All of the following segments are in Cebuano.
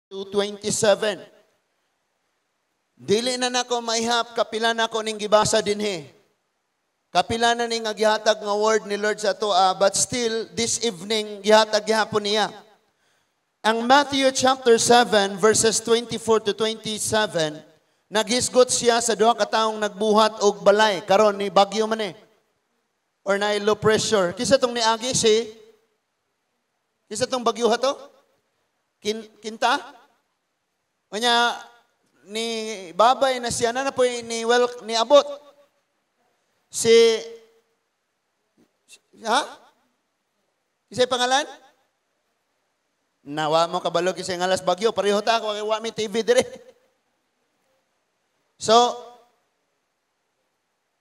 2:27. Dili na nako maihap kapila nako ning gibasa dinhi. Kapila na ning nga gihatag nga word ni Lord sa atoa, but still this evening gihatag gihapon niya. Ang Matthew chapter 7 verses 24 to 27, naghisgot siya sa duha ka taong nagbuhat og balay. Karon ni bagyo man eh. Or na low pressure. Kinsa tong niagi si? Kinsa tong bagyo to? Kinta? Kanya ni babay na siya na na po ni well ni abot. Si, ha? Kisay pangalan? Nawa mo kabalo kisay ngalas bagyo, pareho ta ako kay wa mi TV dire. So,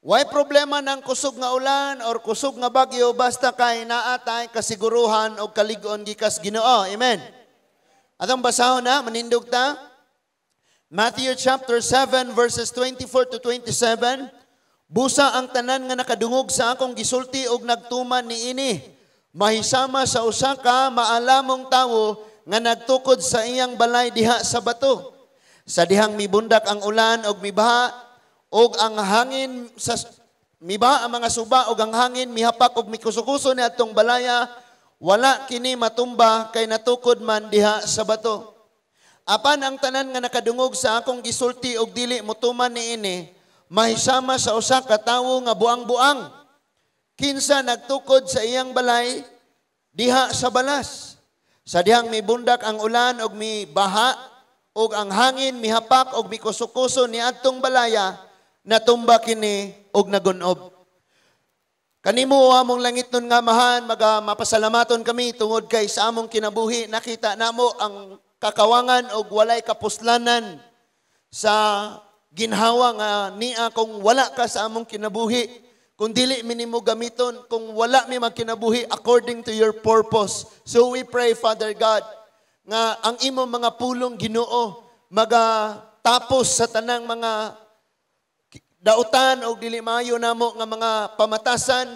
why problema ng kusog nga ulan or kusog nga bagyo basta kay naa tay kasiguruhan og kalig-on gikas Ginoo? Amen. Atong basahon na, manindog ta. Matthew chapter 7 verses 24 to 27. "Busa ang tanan nga nakadungog sa akong gisulti og nagtuman niini, mahisama sa usa ka maalamong tawo nga nagtukod sa iyang balay diha sa bato. Sa dihang mibundak ang ulan og mibaha og ang hangin sa mibaha ang mga suba og ang hangin mihapak og mikusukuso ni atong balaya, wala kini matumba kay natukod man diha sa bato. Apan ang tanan nga nakadungog sa akong gisulti og dili motuman niini, mahisama sa usa ka tawo nga buang-buang, kinsa nagtukod sa iyang balay diha sa balas. Sa dihang mibundak ang ulan og mibaha og ang hangin mihapak og mikusukuso ni adtong balaya, natumba kini og nagunob." Kanimo, among langitnon nga Amahan, maga mapasalamaton kami tungod kay sa among kinabuhi nakita namo ang kakawangan og walay kapuslanan sa ginhawa nga niya kung wala ka sa among kinabuhi, kung dili mi nimo gamiton, kung wala mi magkinabuhi according to your purpose. So we pray, Father God, nga ang imong mga pulong, Ginoo, magatapos sa tanang mga dautan og dili maayo namo nga mga pamatasan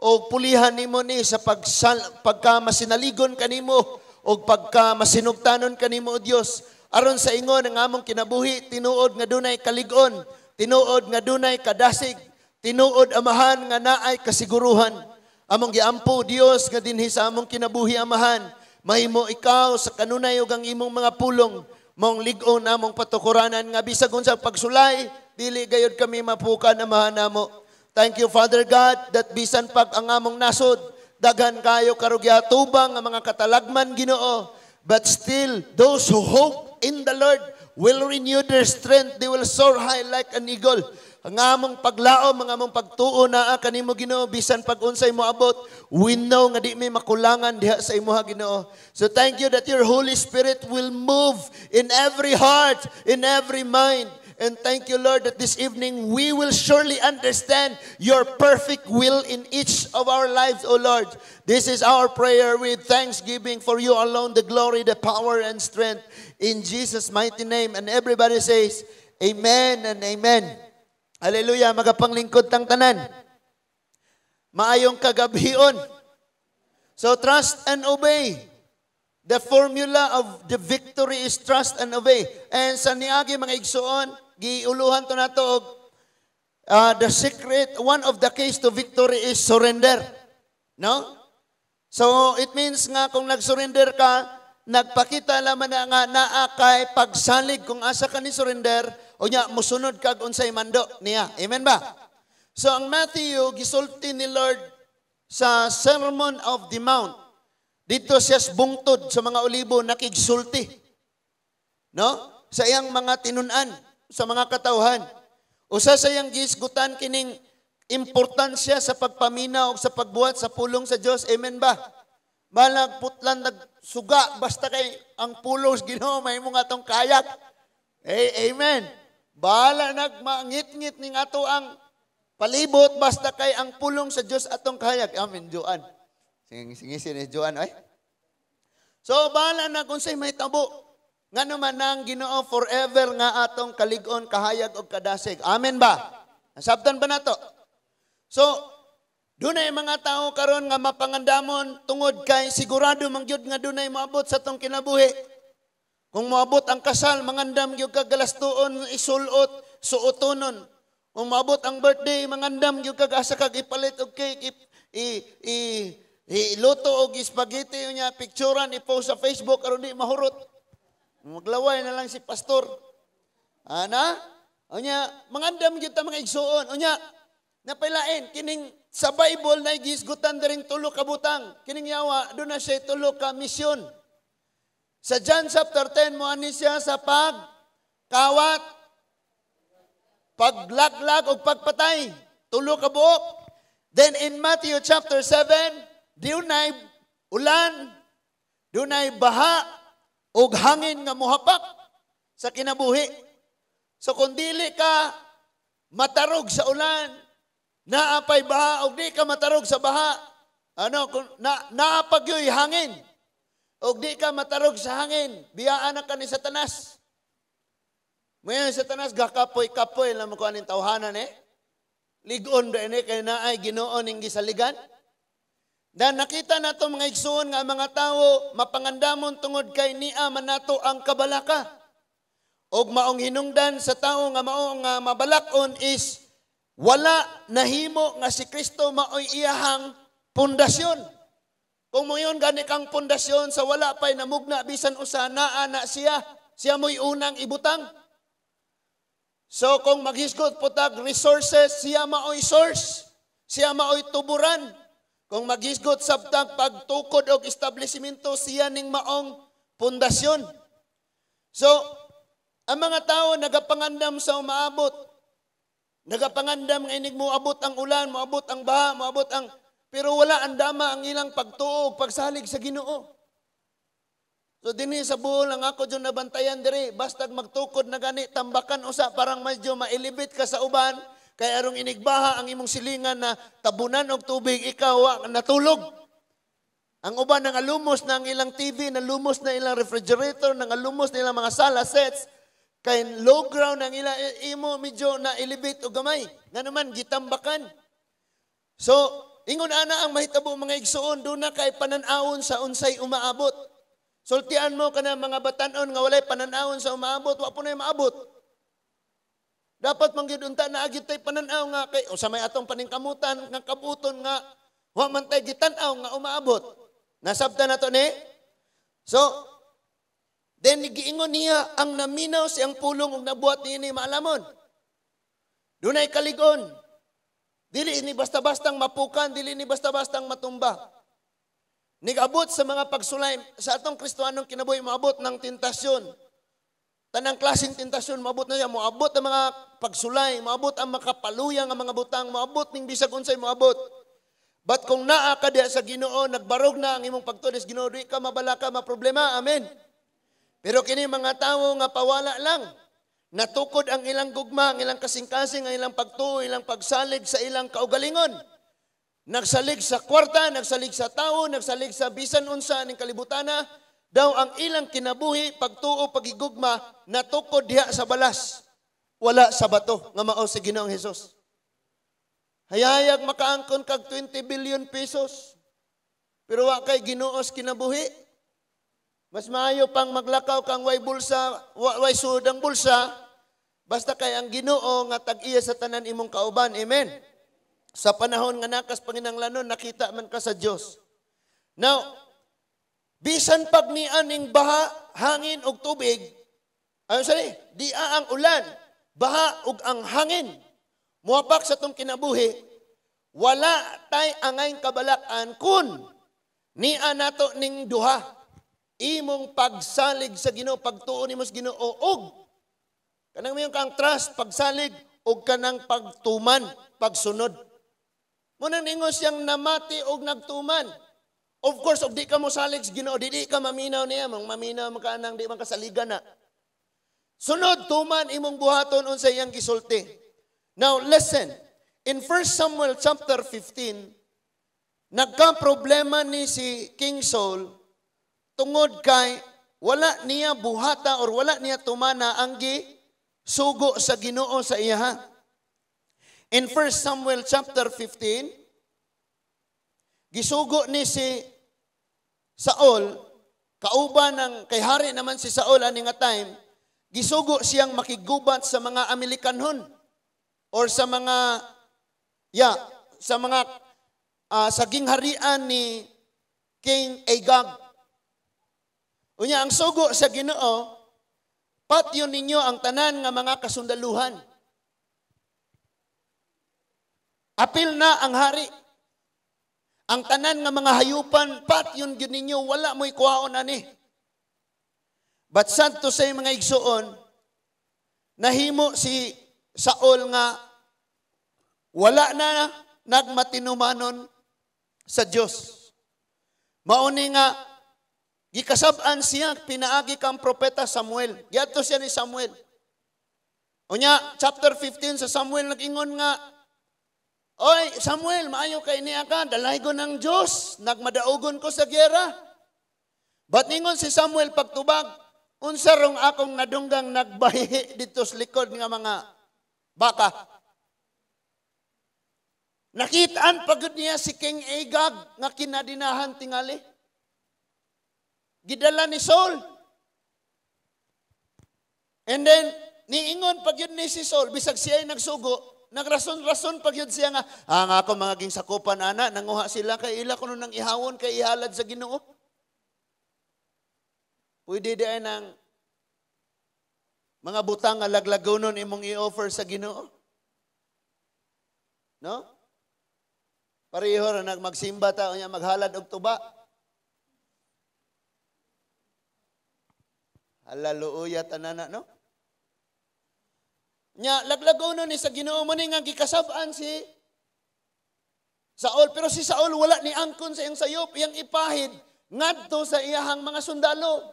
o pulihan nimo ni sa pagka masinaligon kanimo o pagka masinugtanon kanimo, O Dios, aron sa ingon ang among kinabuhi, tinuod nga dunay kalig-on, tinuod nga dunay kadasig, tinuod, Amahan, nga naay kasiguruhan. Among giampo, Dios, nga dinhi sa among kinabuhi, Amahan, mahimo ikaw sa kanunay ug ang imong mga pulong maong lig-on among patukuranan, nga bisag unsa pagsulay, dili gayod kami mapukan, Amahan namo. Thank you, Father God, that bisan pag ang among nasod daghan kayo karugya tubang ang mga katalagman, Ginoo, but still those who hope in the Lord will renew their strength. They will soar high like an eagle. Ang among paglaom, ang among pagtuo naa kanimo, Ginoo, bisan pag unsay moabot, we know nga di mi makulangan diha sa imuha, Ginoo. So thank you that your Holy Spirit will move in every heart, in every mind. And thank you, Lord, that this evening we will surely understand your perfect will in each of our lives, O Lord. This is our prayer with thanksgiving, for you alone the glory, the power, and strength. In Jesus' mighty name. And everybody says, "Amen and amen." Hallelujah. Magapanglingkod tang tanan. Maayong kagabhion. So trust and obey. The formula of the victory is trust and obey. And sa niagi, mga igsuon, giuluhan to nato og the secret, one of the keys to victory is surrender. No? So it means nga kung nag-surrender ka, nagpakita laman na nga naa kay pagsalig kung asa ka ni surrender, o nya musunod kag unsay mando niya. Amen ba? So ang Matthew, gisulti ni Lord sa Sermon of the Mount. Dito siya sa bungtod sa mga olibo nakigsulti. No? Sa iyang mga tinun-an, sa mga katawhan. Usa sa iyang gisgutan kining importansya sa pagpaminaw o sa pagbuhat sa pulong sa Dios. Amen ba? Balag putlan nagsuga basta kay ang pulong sa Ginoo mahimo nga atong kayak. Hey, amen. Bahala nagmangit-ngit ning ato ang palibot basta kay ang pulong sa Dios atong kahayag. Amen, Joan. Sige, sige, sige, Joan, ay. So, bahala na kung sa'y may tabo. Nga naman nang Ginoo forever nga atong kalig-on, kahayag og kadasig. Amen ba? Nasabtan ba nato? So, dunay mga tao karon nga mapangandamon tungod kay sigurado man gyud nga dunay moabot sa tong kinabuhi. Kung moabot ang kasal, mangandam gyud kag galastuon, isulot, suotonon. Kung moabot ang birthday, mangandam gyud kag asa kag ipalit og cake, i, i, i, iluto og spaghetti niya, picturean, i-post sa Facebook aron di mahurot. Maglaway na lang si pastor. Ana? Unya, mangandam gyud ta, mga igsuon. Unya, napailain kining sa Bible na gihisgutan diring tulo ka butang. Kining yawa, duna siya tulo ka misyon. Sa John chapter 10, mo ani siya sa pag kawat, paglaglag o pagpatay. Tulo ka buok. Then in Matthew chapter 7, dunay ulan, dunay baha, ug hangin nga muhapak sa kinabuhi. So kung dili ka matarog sa ulan, naapay baha, ug di ka matarog sa baha, ano, kung naa pa gyoy hangin, ug di ka matarog sa hangin, biyaan na ka ni Satanas. Mayan Satanas, gakapoy-kapoy lang mo ko aning tawhanan eh. Ligon ba ini kay naay Ginoo ning gisaligan? Dan nakita nato, mga igsuon, nga ang mga tawo mapangandamon tungod kay niya man nato ang kabalaka. Og maong hinungdan sa tawo nga mao nga mabalakon is wala nahimo nga si Kristo maoy iyahang pundasyon. Kung moyon gani kang pundasyon sa wala pa'y namugna bisan usa, naa na siya, siya mo'y unang ibutang. So kung maghisgot po tag resources, siya maoy source. Siya maoy tuburan. Kung maghisgot sabtag pagtukod og establishmento, siya ning maong pundasyon. So, ang mga tao nagapangandam sa umaabot. Nagapangandam nga inig moabot ang ulan, moabot ang baha, moabot ang, pero wala ang dama ang ilang pagtuo, pagsalig sa Ginoo. So dinhi sa Bohol ang ako dyan nabantayan diri, bastag magtukod na gani tambakan usa, parang medyo mailibit ka sa uban kay arong inigbaha ang imong silingan na tabunan og tubig, ikaw wa natulog. Ang uban nangalumos na ang ilang TV, nalumos na ilang refrigerator, nangalumos na ilang mga sala sets, kay low ground ang ila, imo medyo na elevate og gamay. Nga naman gitambakan. So, ingon ana ang mahitabo, mga igsuon, duna kay panan-awon sa unsay umaabot. Sultian mo kana mga batanon nga walay panan-awon sa umaabot, wa po na maabot. Dapat man gyud unta naa gyud tay panan-aw nga kay usa may atong paningkamutan nga kabuton nga wa man tay gitan-aw nga umaabot. Nasabtan nato ni? So, then giingon niya ang naminaw siyang pulong ug nabuhat niini maalamon. Dunay kaligon. Dili ni basta-bastang mapukan, dili ni basta-bastang matumba. Nigabot sa mga pagsulay sa atong Kristohanong kinabuhi, moabot ng tentasyon. Tanang klaseng tentasyon moabot na siya, moabot ang mga pagsulay, moabot ang makapaluyang ang mga butang, moabot ning bisag unsay moabot. But kung naa ka diha sa Ginoo, nagbarog na ang imong pagtuo sa Ginoo, di ka mabalaka, maproblema. Amen. Pero kini mga tawo nga pawala lang, natukod ang ilang gugma, ang ilang kasing-kasing, ang ilang pagtuo, ilang pagsalig sa ilang kaugalingon. Nagsalig sa kwarta, nagsalig sa tao, nagsalig sa bisan unsa ning kalibutana, daw ang ilang kinabuhi, pagtuo, pagigugma, natukod diha sa balas. Wala sa bato nga mao si Ginoong Hesus. Hayayag makaangkon kag 20 billion pesos. Pero wa kay Ginoo sa kinabuhi. Mas maayo pang maglakaw kang way bulsa, way sud ang bulsa, basta kay ang Ginoo nga tag-iya sa tanan imong kauban. Amen. Sa panahon nga nakas panginanglanon, nakita man ka sa Dios. Now, bisan pag nianing baha, hangin ug tubig, ayon sa ni, di ang ulan, baha ug ang hangin, muwapak sa tong kinabuhi, wala tay angay kabalakan kun niya nato ning duha. Imong pagsalig sa Ginoo, pagtuo nimo sa Ginoo og kanang mayon kang trust, pagsalig og kanang pagtuman, pagsunod. Munang ningon siyang namati og nagtuman. Of course, og di ka mosalig sa Ginoo, di ka maminaw niya, mang maminaw man ka nang di man kasaligan na. Sunod, tuman imong buhaton unsa iyang gisulti. Now, listen. In 1 Samuel chapter 15, nagka-problema ni si King Saul tungod kay wala niya buhata or wala niya tumana ang sugo sa Ginoo sa iyaha. In 1 Samuel chapter 15, gisugo ni si Saul Kauban ng kay hari naman si Saul ani nga time, gisugo siyang makigubat sa mga Amalekanhon or sa mga ya sa mga sa gingharian ni King Agag. Unya ang sugo sa Ginoo, patyon ninyo ang tanan nga mga kasundaluhan. Apil na ang hari. Ang tanan nga mga hayupan, patyon gyud ninyo, wala mo'y kuhaon ani. But sad to say, mga igsuon, nahimo si Saul nga wala na nagmatinumanon sa Dios. Mauni nga gikasab-an siya pinaagi kang propeta Samuel. Giadto siya ni Samuel. Unya chapter 15 sa Samuel nag-ingon nga, "Oy, Samuel, maayo kay niya ka, dalaygon ng Dios, nagmadaugon ko sa gyera." But ningon si Samuel pagtubag, "Unsa rong akong nadunggang nagbahihi dito sa likod nga mga baka?" Nakitaan pagod niya si King Agag nga kinadinahan tingali. Gidala ni Saul. And then, niingon pag yun ni si Saul, bisag siya ay nagsugo, nagrason-rason pag yun siya nga, ang ako mga ging sakupan ana, nanguha sila kay ila kuno nang ihawon kay ihalad sa Ginoo. Pwede di ay ng mga butang nga laglagonon imong i-offer sa Ginoo. No? Pareho ra nagmagsimba ta unya maghalad og tuba. Hallelujah tanana, no? Nya laglagonon ni sa Ginoo mo ni nga gikasab-an si Saul, pero si Saul wala ni angkon sa iyang sayop, iyang ipahid ngadto sa iyahang mga sundalo.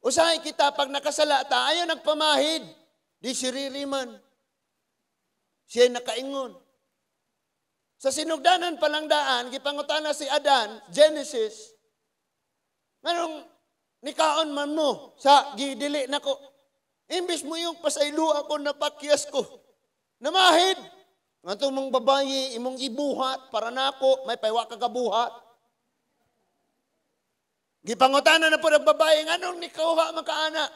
Usahay kita pag nakasala ta ayo nagpamahid, di siriri man. Siya nakaingon. Sa sinugdanan palang daan, gipangutana si Adan, Genesis, nganong nikaon man mo sa gidili nako. Imbis mo yung pasaylo ako, napakyas ko. Namahid. Ngadto mong babayi, imong ibuhat para nako, may paywa ka kabuhat. Gipangutana na po ng babae, nganong nikuha man ka ana?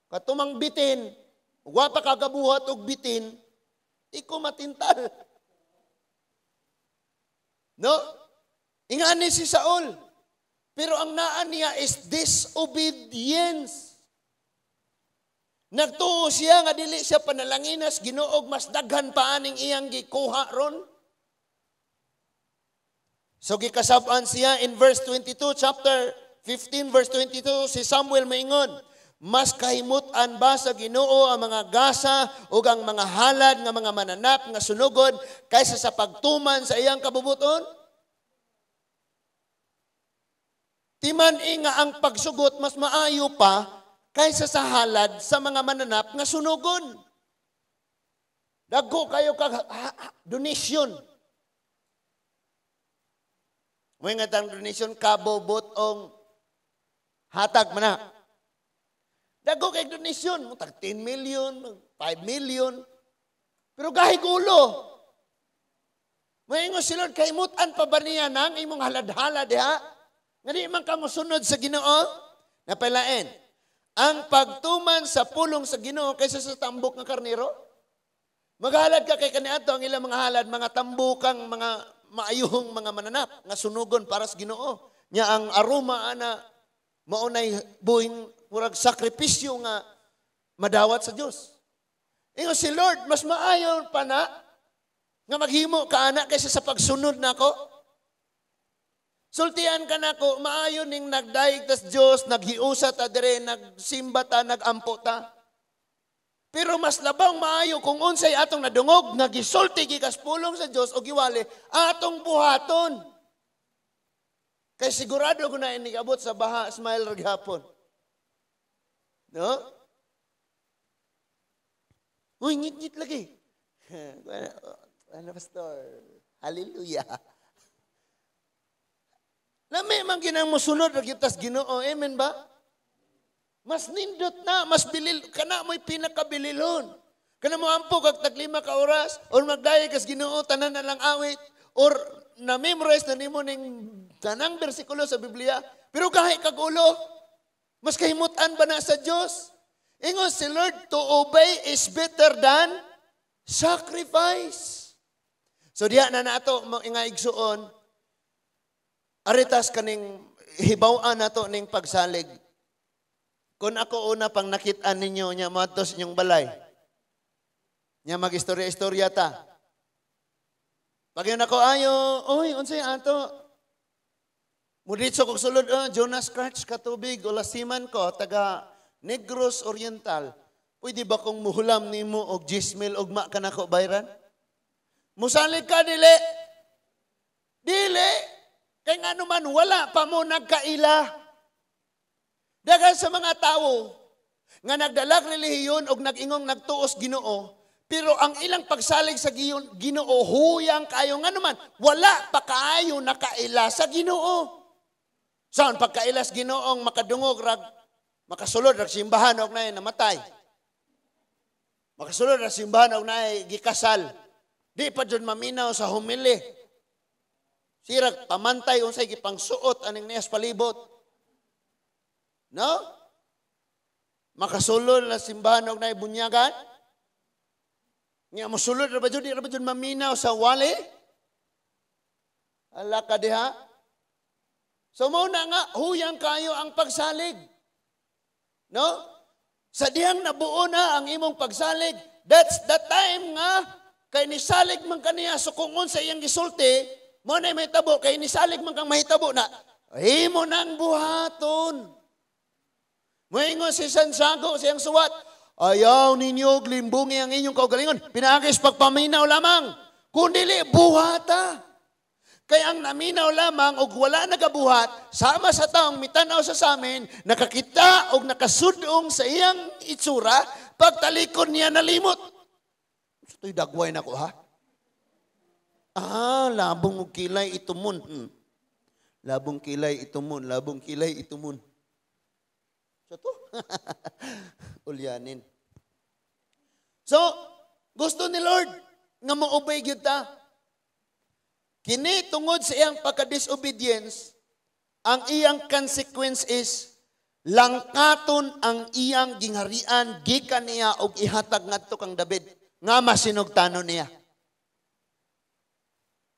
Katumang bitin, wa pa kagabuhat og bitin, iko matintal. No? Ingani si Saul. Pero ang naan niya is disobedience. Nagtuo siya nga dili siya panalanginas Ginoo, mas daghan pa aning iyang gikuha ron. So gikasab-an siya in verse 22, chapter 15 verse 22, si Samuel maingon, mas kahimutan ba sa Ginoo ang mga gasa ug ang mga halad nga mga mananap nga sunugon kaysa sa pagtuman sa iyang kabubuton? Timan nga ang pagsugot mas maayo pa kaysa sa halad sa mga mananap nga sunugon. Dagko kayo kag donation. May nga tang donation kabubot-ong hatag man na. Dagko kay donation, tag 10 million, 5 million. Pero gahigulo. Maingon si Lord, kahimutan pa ba niya nang imong halad-halad diha? Nga di man ka mosunod sa Ginoo? Napailain. Ang pagtuman sa pulong sa Ginoo kaysa sa tambok nga karnero. Maghalad ka kay kaniadto ang ilang mga halad, mga tambukang mga maayuhong mga mananap nga sunugon para sa Ginoo. Nya ang aroma ana maunay buhing murag sakripisyo nga madawat sa Dios. Ingon si Lord, mas maayo pa na nga maghimo ka ana kaysa sa pagsunod nako. Sultian ka nako, maayo ning nagdayeg tas Dios, naghiusa ta dire, nagsimba ta, nagampo ta. Pero mas labang maayo kung unsay atong nadungog, nagisulti gikas pulong sa Dios o giwali atong buhaton. Kay sigurado ko na inigabot sa baha, smile ra gihapon. No? Uy, ngit-ngit lagi. Ano, pastor? Hallelujah. Lami man ginang mosunod ra gyud tas Ginoo. Amen ba? Mas nindot na, mas bilil kana mo'y pinakabililon. Kana mo ampo kag tag 5 ka oras or magdayeg kas Ginoo tanan na lang awit or na-memorize na nimo ning tanang bersikulo sa Biblia, Pero gahi kag ulo, mas kahimutan ba na sa Dios? Ingon si Lord, to obey is better than sacrifice. So diha na nato nga igsuon, aritas kaning hibaw-an nato ning pagsalig. Kung ako una pang nakit-an ninyo nya moadto sa inyong balay, nya mag-istorya-istorya ta. Pag yun ako ayo, oy, unsay ato? Muditso kog sulod, oh, Jonas Scratch katubig, o lasiman ko, taga Negros Oriental. Pwede ba kong muhulam nimo og 10,000 ugma ka nako bayran? Musalig ka, dili. Dili. Kay nga naman, wala pa mo nagkaila. Daghan sa mga tao nga nagdalag relihiyon og nag-ingong nagtuos Ginoo, pero ang ilang pagsalig sa Ginoo huyang kayo, nga naman wala pa kaayo nakaila sa Ginoo. Saan pagkailas Ginoong makadungog rag makasulod rag simbahan og naay namatay. Makasulod rag simbahan og naay gikasal. Di pa jud maminaw sa humili. Sirag pamantay unsay gipangsuot aning niyas palibot. No? Makasulod na simbahan og naay bunyagan. Nya mosulod ra ba jud, di ra ba jud maminaw sa wali? Ala ka diha. So mao na nga huyang kayo ang pagsalig. No? Sa dihang nabuo na ang imong pagsalig, that's the time nga kay nisalig man kaniya, so kung unsa iyang gisulti, mo na mahitabo kay nisalig man kang mahitabo na imo nang buhaton. Moingon si Santiago siyang suwat, ayaw ninyo limbungi ang inyong kaugalingon, pinaagis pagpaminaw lamang, kun dili buhata. Kay ang naminaw lamang og wala nagabuhat, sama sa taong mitanaw sa samin, nakakita og nakasudong sa iyang itsura, pagtalikod niya nalimot. So, ito'y dagway na ko, ha? Ah, labong og kilay itumon. Labong kilay itumon, labong kilay itumon. So to, ulyanin. So, gusto ni Lord nga mo-obey gyud ta. Kini tungod sa iyang pagka-disobedience, ang iyang consequence is langkaton ang iyang gingharian gikan niya og ihatag ngadto kang David nga masinugtanon niya.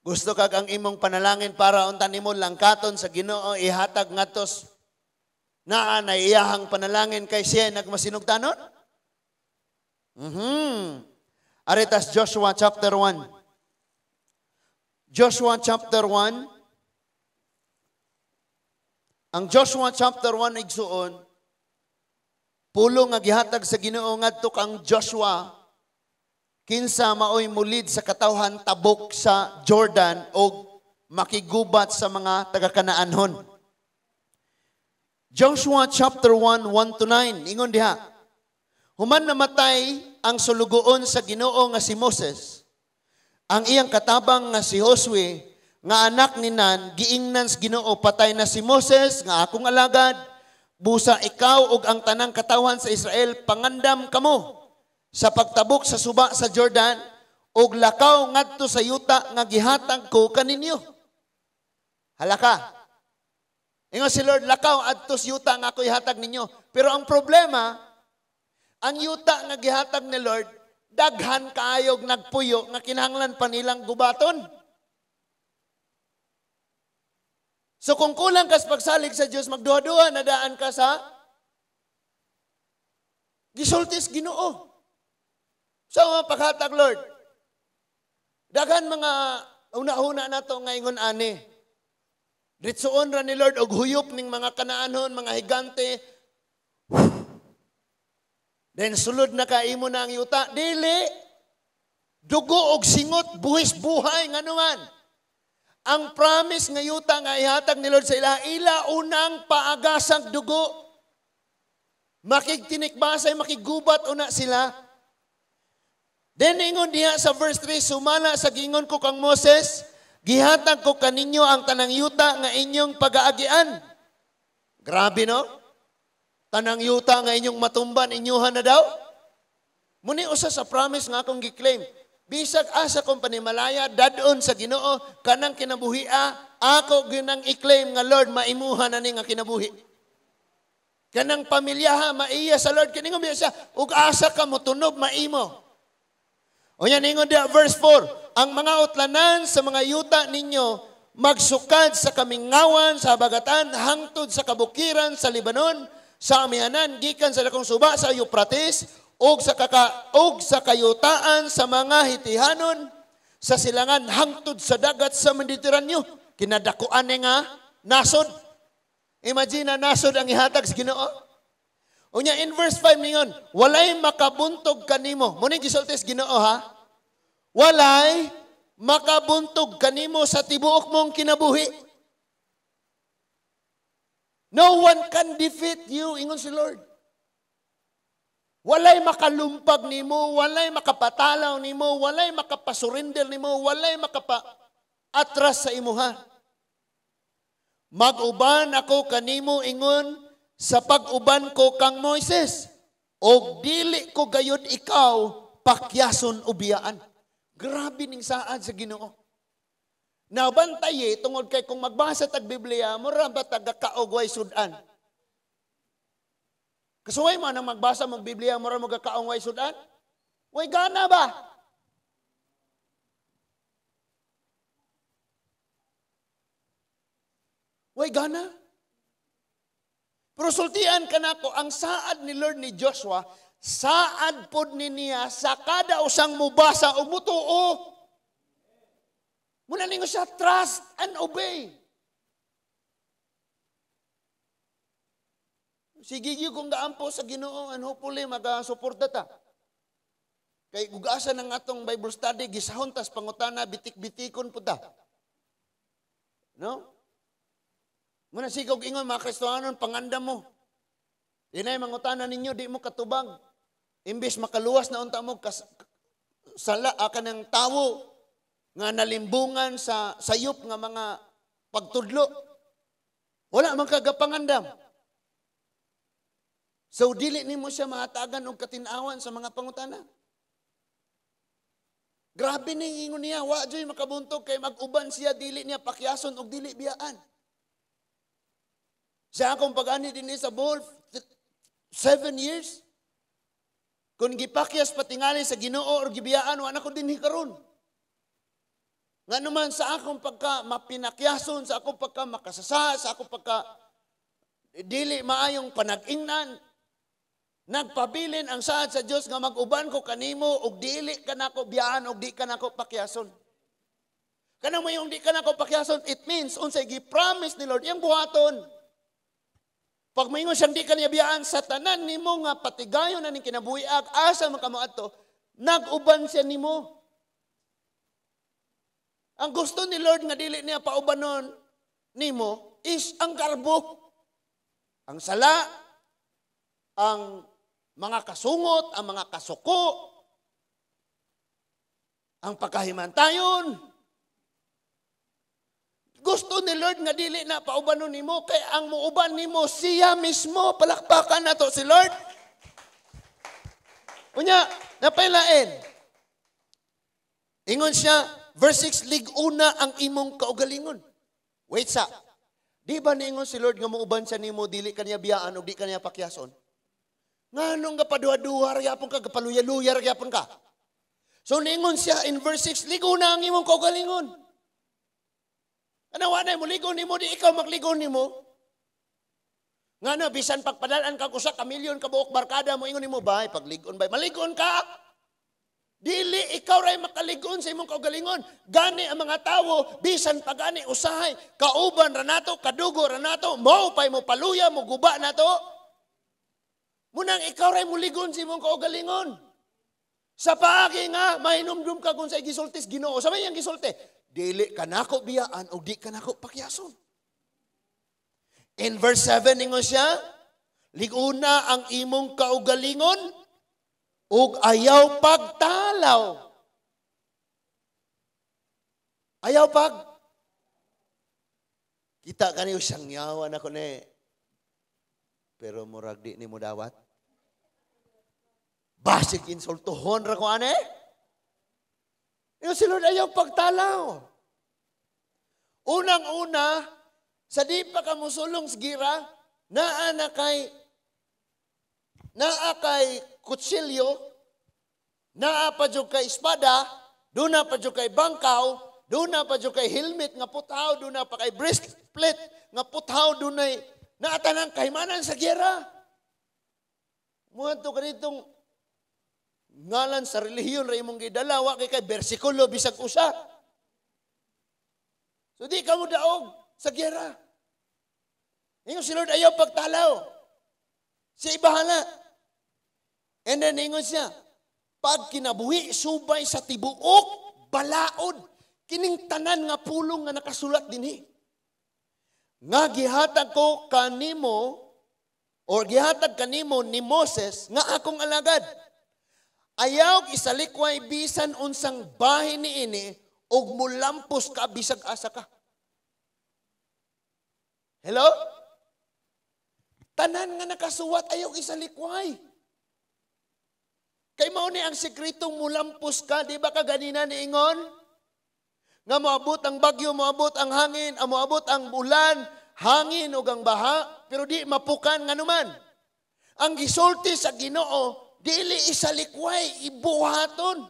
Gusto kag ang imong panalangin para unta nimo langkaton sa Ginoo ihatag ngadto naa na iyahang panalangin kay siya nagmasinugtanon? Aretas Joshua chapter 1. Joshua chapter 1. Ang Joshua chapter 1 igsuon, pulo nga gihatag sa Ginoo ngadto kang Joshua, kinsa maoy mulid sa katawhan tabok sa Jordan og makigubat sa mga taga-Kanaanhon. Joshua chapter 1, 1 to 9, ingon diha. Human namatay ang sulugoon sa Ginoo nga si Moses, ang iyang katabang nga si Josue, nga anak ni Nan, giingnan sa Ginoo, patay na si Moses, nga akong alagad, busa ikaw ug ang tanang katawhan sa Israel, pangandam kamo sa pagtabok sa suba sa Jordan, ug lakaw ngadto sa yuta nga gihatag ko kaninyo. Halaka. Ingon si Lord, lakaw adto sa yuta nga ako ihatag ninyo. Pero ang problema, ang yuta nga gihatag ni Lord, daghan kaayog nagpuyo nga kinahanglan pa nilang gubaton. So kung kulang kas pagsalig sa Dios, magduha-duha na daan ka sa gisultis Ginoo. So mga paghatag Lord, daghan mga una-una nato nga ingon ani. Ritsuon ra ni Lord og huyop ning mga Kanaanhon, mga higante. Then sulod na ka imo na ang yuta. Dili. Dugo og singot, buhis buhay nganuman. Ang promise nga yuta nga ihatag ni Lord sa ila, ila unang paagasang dugo. Makigtinikbasay, makigubat una sila. Then ingon diha sa verse 3, sumala sa gingon ko kang Moses, gihatag ko kaninyo ang tanang yuta nga inyong pagaagian. Grabe, no? Tanang yuta nga inyong matumban, inyuhan na daw. Muni usa sa promise nga akong gi-claim. Bisag asa kong panimalaya, dadon sa Ginoo, kanang kinabuhia, Ako ginang i-claim nga Lord, maimuha na ni nga kinabuhi. Kanang pamilyaha, maiya sa Lord. Kiningon biya siya, ug asa ka motunob, maimo. O yan, ingon diya, verse 4, ang mga utlanan sa mga yuta ninyo, magsukad sa kamingawan, sa habagatan, hangtod sa kabukiran sa Libanon, sa amihanan, gikan sa dakong suba, sa Euphrates, og sa kayutaan sa mga Hitihanon, sa silangan, hangtod sa dagat sa Mediteraneo. Kinadakuan ni nga nasod. Imagine na nasod ang ihatag sa Ginoo. Unya in verse 5 ningon, walay makabuntog kanimo. Muna gisulti sa Ginoo ha. Walay makabuntog kanimo sa tibuok mong kinabuhi. No one can defeat you, ingon si Lord. Walay makalumpag nimo, walay makapatalaw nimo, walay makapasurrender nimo, walay makapa-atras sa imuha. Mag-uban ako kanimo ingon sa pag-uban ko kang Moises, og dili ko gayud ikaw pakyason o biyaan. Grabe ning saad sa Ginoo. Nabantaye tungod kay kung magbasa tag Biblia, mura ba taga kaog way sudan. Kasuway man ang magbasa mag Biblia, mura magakaong way sudan? Way gana ba? Way gana. Pero sultian ka nako, ang saad ni Lord ni Joshua, saad pod ni niya sa kada usang mubasa o mutuo. Muna ningo siya, trust and obey. Sige gyud kung gaampo sa Ginoo, and hopefully magasuporta ta. Kay gugasa ng atong Bible study, gisahon tas pangutana, bitik-bitikon po ta. No? Muna sigog ingon mga Kristohanon, panganda mo. Dinay mangutana ninyo, di mo katubag. Imbis makaluwas na unta mo sala ka ng tawo nga nalimbungan sa sayop nga mga pagtudlo. Wala man kagapangandam. So dili nimo siya mahatagan og katinawan sa mga pangutana. Grabe ning ingon niya, wa joy makabuntog kay mag-uban siya, dili niya pakyason og dili biyaan. Sa akong pag-ani din sa Bohol, 7 years. Kung gipakyas patingali sa Ginoo or gibiyaan, wala ko dinhi karon. Nga naman sa akong pagka mapinakyason, sa akong pagka makasasa, sa akong pagka dili maayong panag-ingnan, nagpabilin ang saad sa Dios nga mag-uban ko kanimo og dili ka nako biyaan og di ka nako pakyason. Kanang mayong di ka nako pakyason, it means unsay gi-promise ni Lord iyang buhaton. Pag maingon siyang di ka niya biyaan, sa tanan nimo nga patigayon na ning kinabuhiag, asa man ka moadto, nag-uban siya nimo. Ang gusto ni Lord nga dili niya paubanon nimo is ang garbo. Ang sala, ang mga kasungot, ang mga kasuko, ang pagkahimantayon. Gusto ni Lord nga dili na paubanon nimo kay ang muuban nimo siya mismo. Palakpakan nato si Lord. Unya, napailain. Ingon siya, verse 6, lig-una ang imong kaugalingon. Wait sa. Di ba niingon si Lord nga muuban siya nimo dili kaniya biyaan o di kaniya pakyason? Nganong gapaduha-duha ra gyapon ka, gapaluya-luya ra gyapon ka. So niingon siya in verse 6, lig-una ang imong kaugalingon. Ano, wala mo ligon nimo, di ikaw magligon nimo. Nga na, bisan pagpadalan ka usa ka milyon ka buok barkada mo, ingon nimo, bay, pagligon, bay, maligon ka. Dili, ikaw ray makaligon sa imong kaugalingon. Gani ang mga tawo, bisan pagani, usahay, kauban ra nato, kadugo ra nato, mo pay mo paluya, mo guba nato. Munang ikaw ray muligon sa imong kaugalingon. Sa paagi nga, mahinumdum ka kung sa gisultis Ginoo. Sa may iyang gisulti, dili ka nako biyaan o di ka nako pakyason. In verse 7, ingon siya, liguna ang imong kaugalingon ug ayaw pagtalaw. Ayaw pag. Kita kaniyo siyang yawan ako ni. Pero murag di ni mo dawat. Basig insultuhon ra ko ane. Yung si Lord ayaw pagtalaw. Unang-una, sa di pa ka musulong sa gira, naa kay kutsilyo, naa pa jud kay espada, duna pa jud kay bangkaw, duna pa jud kay helmet nga puthaw, duna pa kay breastplate nga puthaw, dunay naa tanang kahimanan sa giyera. Muadto ka ditong ngalan sa relihiyon ra imong gidala, wa kay kay bersikulo bisag usa. So di ka mo daog sa giyera. Ingon si Lord, ayaw pagtalaw. Siya ibahala. And then ingon siya, pag kinabuhi subay sa tibuok balaod, kining tanan nga pulong nga nakasulat dinhi, nga gihatag ko kanimo or gihatag kanimo ni Moses nga akong alagad. Ayaw isalikway bisan unsang bahin niini ug mulampos ka bisag asa ka. Hello? Tanan nga nakasuwat, ayaw isalikway. Kay mao ni ang sekretong mulampos ka, di ba ka ganina niingon? Nga moabot ang bagyo, moabot ang hangin, ang moabot ang ulan, hangin ug ang baha, pero di mapukan nganuman. Ang gisulti sa Ginoo, dili isalikway, ibuhaton.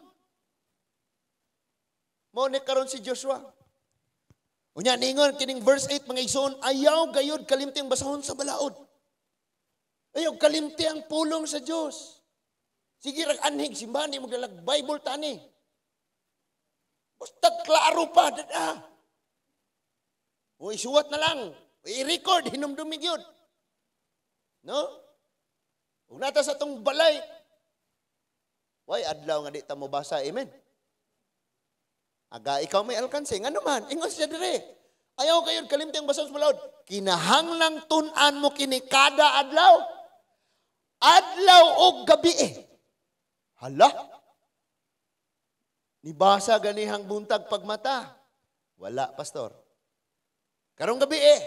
Mao ni karon si Joshua. Unya ningon kining verse 8, mga igsoon, ayaw gayud kalimti ang basahon sa balaod. Ayaw kalimti ang pulong sa Dios. Sige rag anhig simbahan, di mo dalag Bible tani. Basta klaro pa dada. O isuwat na lang, i-record hinumdumi gyud. No? Ug nata sa tong balay. Way adlaw nga di ta mo basa, amen. Aga ikaw may alkanse, ngano man, ingon siya dire. Ayaw kayo kalimti ang basahon sa balaod. Kinahanglang tun-an mo kini kada adlaw. Adlaw og gabi eh. Hala. Nibasa ganihang buntag pagmata. Wala, pastor. Karong gabi eh.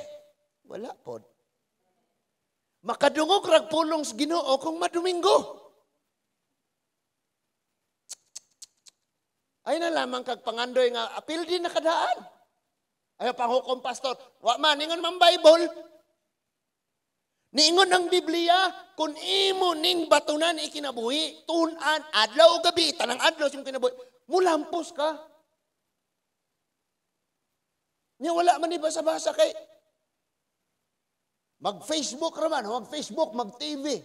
Wala pod. Makadungog rag pulong sa Ginoo kung madomingo. Ay na lamang kag pangandoy nga apil din nakadaan. Ayaw panghukom, pastor. Wa man ingon man Bible. Niingon ang Biblia, kung imo ning batunan ikinabuhi, tun-an adlaw o gabi, tanang adlaw sa imong kinabuhi, mulampos ka. Nya wala man ni basa-basa kay mag-Facebook raman, mag-Facebook, mag-TV.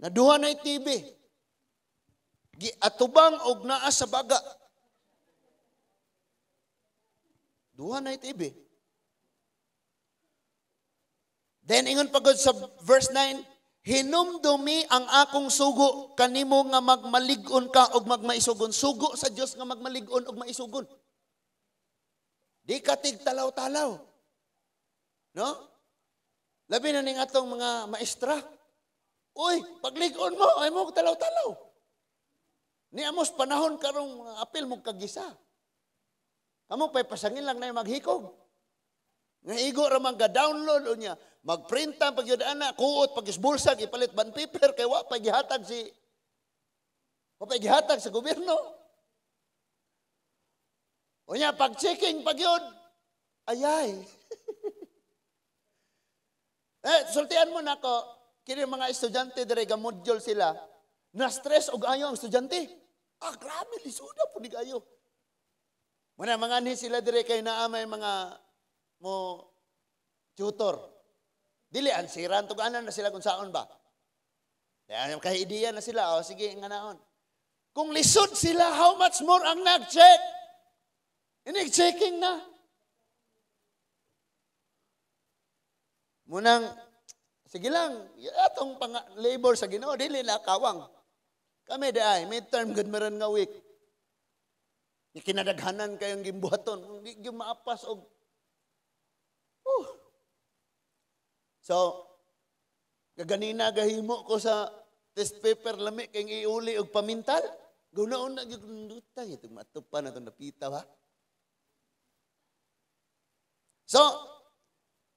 Naduha na TV. Giatubang og naa sa baga. Duha na TV. Then ingon pagod sa verse 9, hinumdumi ang akong sugo kanimo nga magmalig-on ka og magmaisugon. Sugo sa Dios nga magmalig-on og maisugon. Di ka tigtalaw-talaw. No? Labi na ning atong mga maestra. Uy, paglig-on mo, ay mo talaw-talaw. Ni amos panahon karong apil mo kagisa. Kamo pay pasangin lang na maghikog. Nga igo ra man ga-download unya, magprinta pag yun ana, kuot pag isbulsa ipalit bond paper kay wa pa gihatag si wa pa gihatag sa gobyerno. Unya pag checking pag yun, ayay. Eh, sultian mo nako, kini mga estudyante dire ga module sila, na stress og ayo ang estudyante. Ah, grabe lisuda pud ayo. Muna mga ni sila dire kay naa may mga mo tutor. Dili ansiran tuganan na sila kung saon ba. Kaya kay ideya na sila, oh, sige nga naon. Kung lisod sila, how much more ang nag-check? Inig-checking na. Munang, sige lang, atong pang labor sa Ginoo, dili na kawang. Kami di ay, midterm good meron nga week. Kinadaghanan kayong gimbuhaton, hindi gyud maapas og. So, kaganina gahimo ko sa test paper lami kay iuli og pamintal. Gunaon na gyud kunduta itong matupan atong napita ba. So,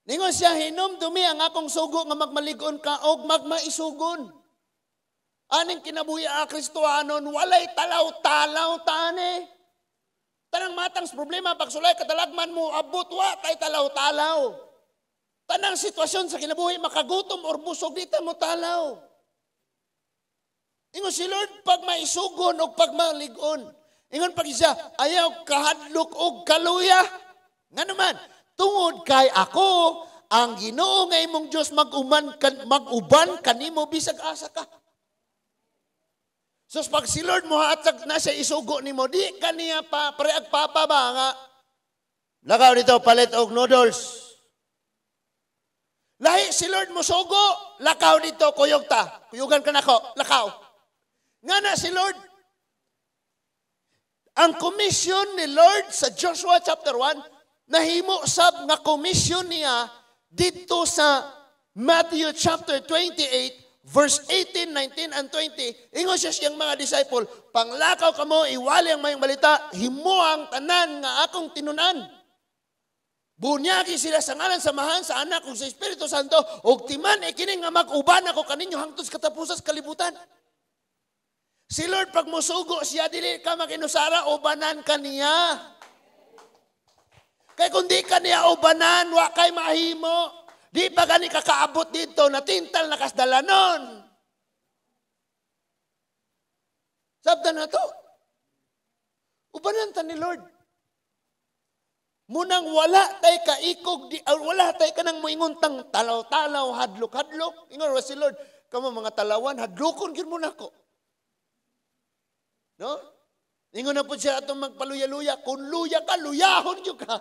ningon siya, hinumdumi ang akong sugo nga magmalig-on ka og magmaisugon. Aning kinabuhi a Kristohanon, walay talaw-talaw tani. Tanang matang sa problema, pagsulay, kadalagman mo, abot, wa, tay talaw-talaw. Tanang sitwasyon sa kinabuhi, makagutom or busog, di ta mo talaw. Ingon si Lord, pag maisugon o pag maligon. Ingon pag siya, ayaw kahadlok og kaluya. Nga naman, tungod kay ako, ang Ginoo nga imong Dios mag-uban kanimo bisag asa ka. So pag si Lord mohatag na siya isugo nimo, di kaniya pa pareag papa ba nga lakaw dito palit og noodles. Lahi si Lord mosugo, lakaw dito kuyog ta. Kuyugan ka nako, lakaw. Nga na si Lord. Ang commission ni Lord sa Joshua chapter 1, nahimo sab nga commission niya dito sa Matthew chapter 28, verse 18, 19, and 20. Ingon siya siyang mga disciple, panglakaw kamo, iwali ang mayong balita, himo ang tanan nga akong tinunan. Bunyagi sila sa ngalan sa Amahan, sa Anak, ug sa Espiritu Santo, ug timan ikining nga mag-uban ako kaninyo hangtod sa katapusan sa kalibutan. Si Lord pag musugo siya, dili ka makinusara, ubanan ka niya. Kay kung di ka niya ubanan, wa kay mahimo. Di pa gani kakaabot dito, natintal na kasdalanon. Sabta na to. Ubanan ta ni Lord. Munang wala tay kaikog, di, wala tay kanang moingon tang talaw-talaw, hadlok-hadlok. Ingon wa si Lord, kamo mga talawan, hadlokon gyud mo nako. No? Ingon na po siya atong magpaluya-luya. Kung luya ka, luyahon gyud ka.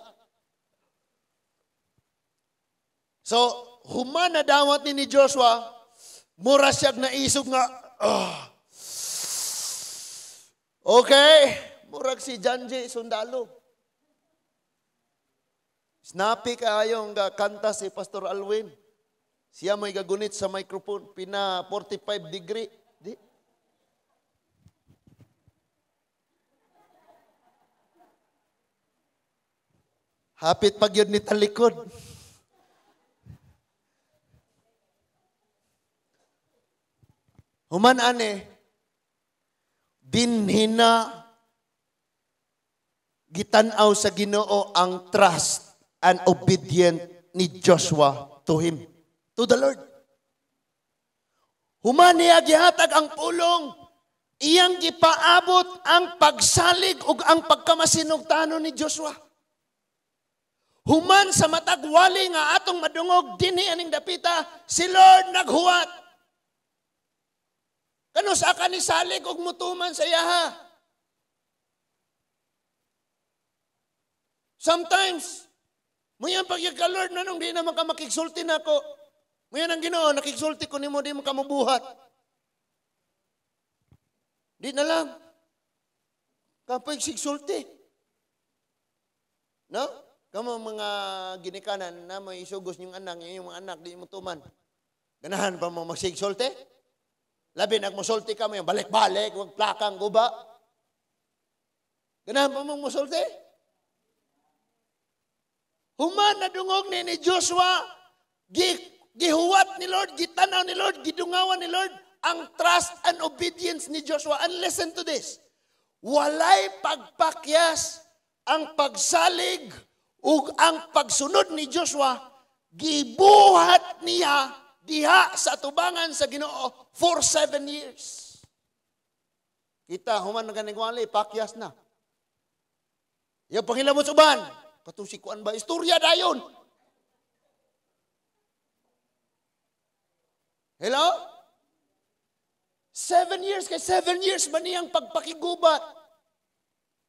So, human na dawat ni Joshua, mura siyag naisog nga, oh. Okay, murag si Janji sundalo. Snappy kaayo nga kanta si Pastor Alwin. Siya may gagunit sa microphone, pina 45 degree. Di. Hapit pag yun ni talikod. Human ane, dinhina gitanaw sa Ginoo ang trust and obedient ni Joshua to him, to the Lord. Human niya gihatag ang pulong, iyang gipaabot ang pagsalig ug ang pagkamasinugtanon ni Joshua. Human sa matag wali nga atong madungog dinhi aning dapita, si Lord naghuwat. Kano sa ka ni salig og mutuman sa iyaha? Sometimes, muyan pag ka Lord, nanong di naman ka makigsulti na ako. Muyan ang Ginoo, nakigsulti ko nimo, di mo ka mabuhat. Di na lang. Kapoy sigsulti. No? Kamo mga ginikanan na may isugos niyong anak, yung mga anak, di mo tuman. Ganahan pa mo magsigsulti? Labi, nagmusulti ka mo yung balik-balik, huwag plakang guba. Ganahan pa mong musulti? Human na dungog ni Joshua, gihuwat ni Lord, gitanaw ni Lord, gidungawan ni Lord, ang trust and obedience ni Joshua. And listen to this. Walay pagpakyas ang pagsalig ug ang pagsunod ni Joshua, gibuhat niya diha sa tubangan sa Ginoo for 7 years. Kita, human na ganing wali, pakyas na. Yung pangilabot sa uban, katong si kuan ba, istorya dayon. Hello? 7 years, kay 7 years ba niyang pagpakigubat?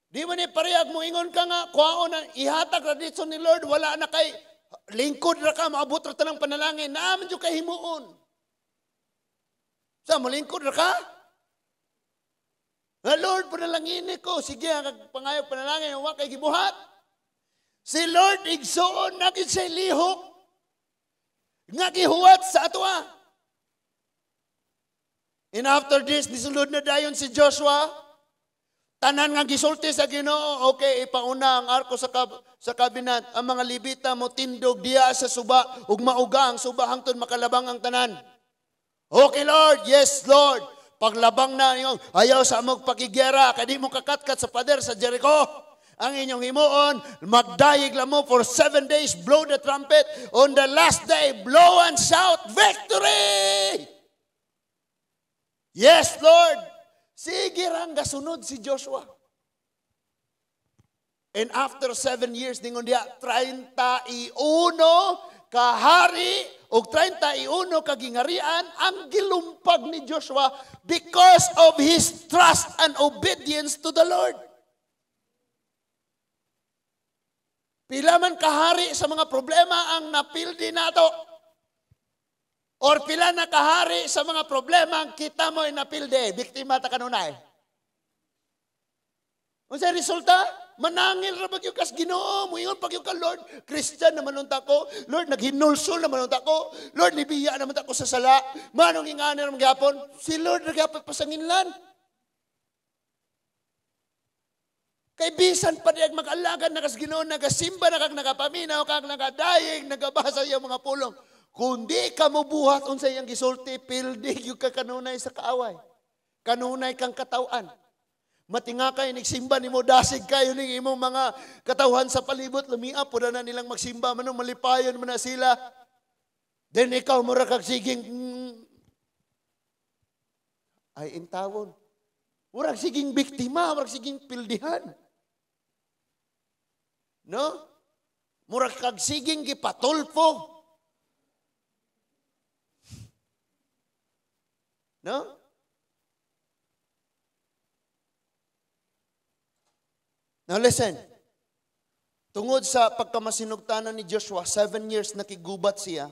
Di man ni parehag mo ingon ka nga, kuwaon na, ihatag ra dito ni Lord, wala na kay, lingkod ra ka, maabot ra tanang panalangin, naaman dyan kay himuon. Sa, malingkod ra ka? Nga Lord, panalangin ko, sige, ang pangayo panalangin, wa kay gibuhat. Si Lord, igsuon na gid siya lihok, nga gihuwat sa atoa. And after this, nisulod na dayon si Joshua, tanan nga gisulti sa Ginoo, okay, ipauna ang arko sa kabinet, ang mga Libita mo tindog diya sa suba, ug mauga ang suba hangtod makalabang ang tanan. Okay, Lord, yes, Lord. Paglabang na, ayaw sa amog pakigera, kay di mo kakatkat sa pader sa Jericho. Ang inyong himuon, magdayeg lang mo for 7 days, blow the trumpet. On the last day, blow and shout, "Victory!" Yes, Lord. Sige rang gasunod si Joshua. And after 7 years, ningon diya, 31 kahari o 31 kagingarian ang gilumpag ni Joshua because of his trust and obedience to the Lord. Pila man kahari sa mga problema ang napildi nato? Or pila na kahari sa mga problema ang kita mo'y napildi? Biktima ta kanunay. Unsa resulta? Manangil ra ba kas Ginoo, muingon pa ka, "Lord, Christian naman unta ko. Lord, naghinulsol naman unta ko. Lord, nibiya naman ta ko sa sala." Manong ingani ra gyapon? Si Lord ra gyapon pasanginlan. Kay bisan pa diag mag-alagad na kas Ginoo, nagasimba na kag nagapaminaw kag nagadayeg, nagabasa iyang mga pulong. Kung di ka mobuhat unsa iyang gisulti, pildi gyud ka kanunay sa kaaway. Kanunay kang katawan. Matinga kay nagsimba nimo, dasig kayo ning imong mga katawhan sa palibot, lumia po na nilang magsimba manong malipayon man na sila. Then ikaw mura kag siging ay intawon. Murag siging biktima, murag siging pildihan. No? Murag kag siging gipatulfo. No? Now listen. Tungod sa pagkamasinugtanan ni Joshua, 7 years nakigubat siya.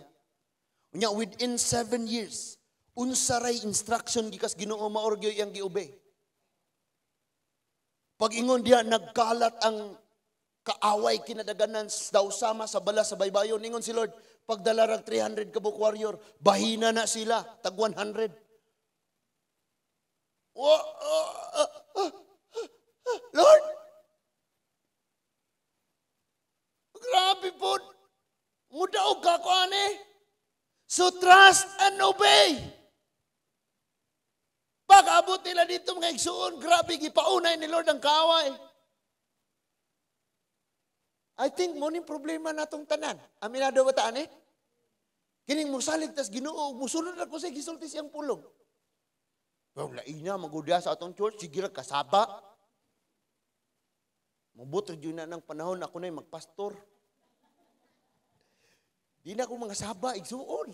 Unya within 7 years, unsa ray instruction gikas Ginoo mao gyud iyang giobey. Pag-ingon diya, nagkalat ang kaaway kinadaganan daw sama sa bala sa baybayon. Ningon si Lord, pagdala rag 300 kabuk warrior, bahina na sila, tag 100. Oh, Lord, grabe po. Mudaog ka ko ani. So trust and obey. Pag-abot nila dito, mga igsuon, grabe gipaunay ni Lord ang kaaway. I think mo ning problema natong tanan. Aminado ba ta ani? Kining musalig tas Ginoo, musunod ako sa gisulti siyang pulong. Well, lain na magudya sa atong church, sige ra kasaba. Mabot ra na ng panahon ako na magpastor. Di na ako mga saba, igsuon.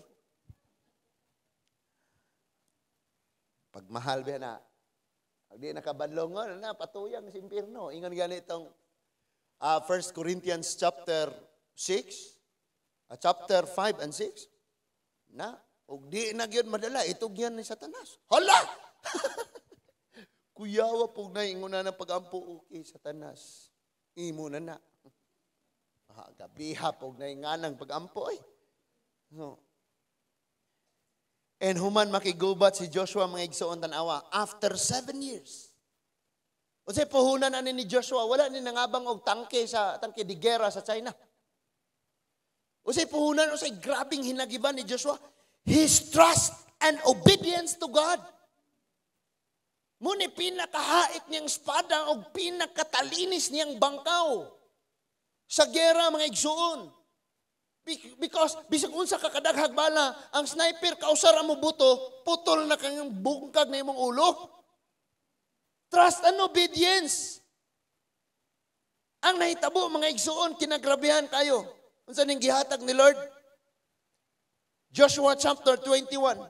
Pagmahal ba na, pag di nakabadlongon, na, patuyang sa impirno. Ingon ganitong 1 Corinthians chapter 6, chapter 5 and 6, na, ug di na gyud madala, itog yan ni Satanas. Hala! Kuyawa po na ingon na ng pagampo, okay, Satanas. Imo na na. Ah, gabiha po na nganang pagampo ay. No. And human makigubat si Joshua, mga igsoon, tanawa, after 7 years. Unsay puhunan ani ni Joshua? Wala ni nangabang og tangke sa tangke de gera sa China. Unsay puhunan, unsay grabing hinagiban ni Joshua? His trust and obedience to God. Muni pinakahait niyang espada o pinakatalinis niyang bangkaw sa gera, mga igsuon. Because bisag unsa ka kadaghag bala, ang sniper kausara mo buto, putol na kang bungkag na imong ulo. Trust and obedience. Ang nahitabo, mga igsuon, kinagrabehan kayo. Unsa ning gihatag ni Lord? Joshua chapter 21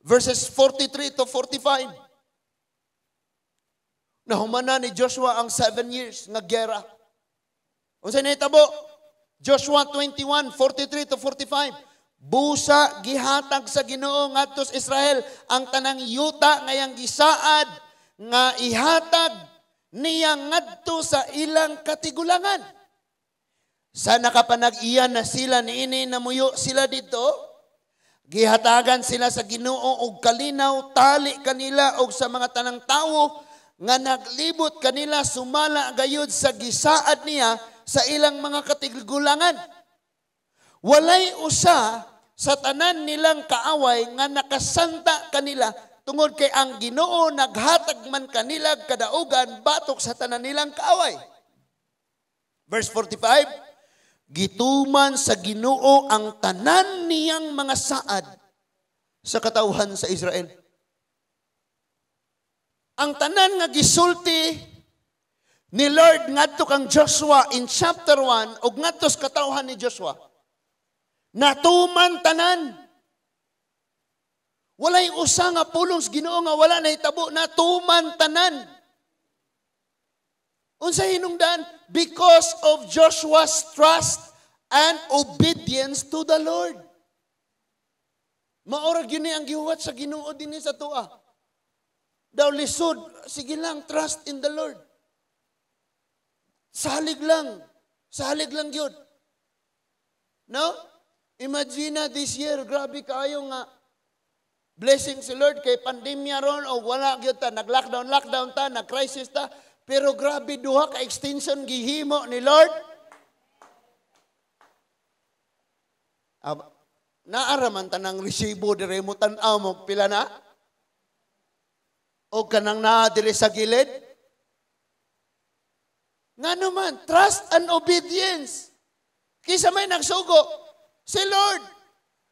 verses 43 to 45. Nahumana ni Joshua ang 7 years nga gera. Unsa nahitabo? Joshua 21, 43 to 45. Busa gihatag sa Ginoo ngadto sa Israel ang tanang yuta ngayang gisaad nga ihatag niya ngadto sa ilang katigulangan. Sa nakapanag-iya na sila niini, namuyo sila dito, gihatagan sila sa Ginoo og kalinaw tali kanila og sa mga tanang tawo nga naglibot kanila sumala gayud sa gisaad niya sa ilang mga katigulangan. Walay usa sa tanan nilang kaaway nga nakasanta kanila. Tungod kay ang Ginoo naghatag man kanila kadaugan batok sa tanan nilang kaaway. Verse 45, gituman sa Ginoo ang tanan niyang mga saad sa katawhan sa Israel. Ang tanan nga gisulti ni Lord ngadto kang Joshua in chapter 1 ug ngadto sa katawhan ni Joshua, natuman tanan. Walay usa nga pulong sa Ginoo nga wala nahitabo, natuman tanan. Unsa hinungdan? Because of Joshua's trust and obedience to the Lord. Mao ra gyud ni ang gihuwat sa Ginoo dinhi sa atoa. Daw lisod, sige lang, trust in the Lord. Salig lang. Salig lang gyud. No? Imagine na this year, grabe kaayo nga blessing si Lord kay pandemya ron o wala gyud ta, nag-lockdown, lockdown ta, nag-crisis ta, pero grabe duha ka extension gihimo ni Lord. Naaraman tanang resibo dire mo tan-aw mo pila na? O kanang naa dire sa gilid? Ngano man, trust and obedience. Kisa may nagsugo, si Lord.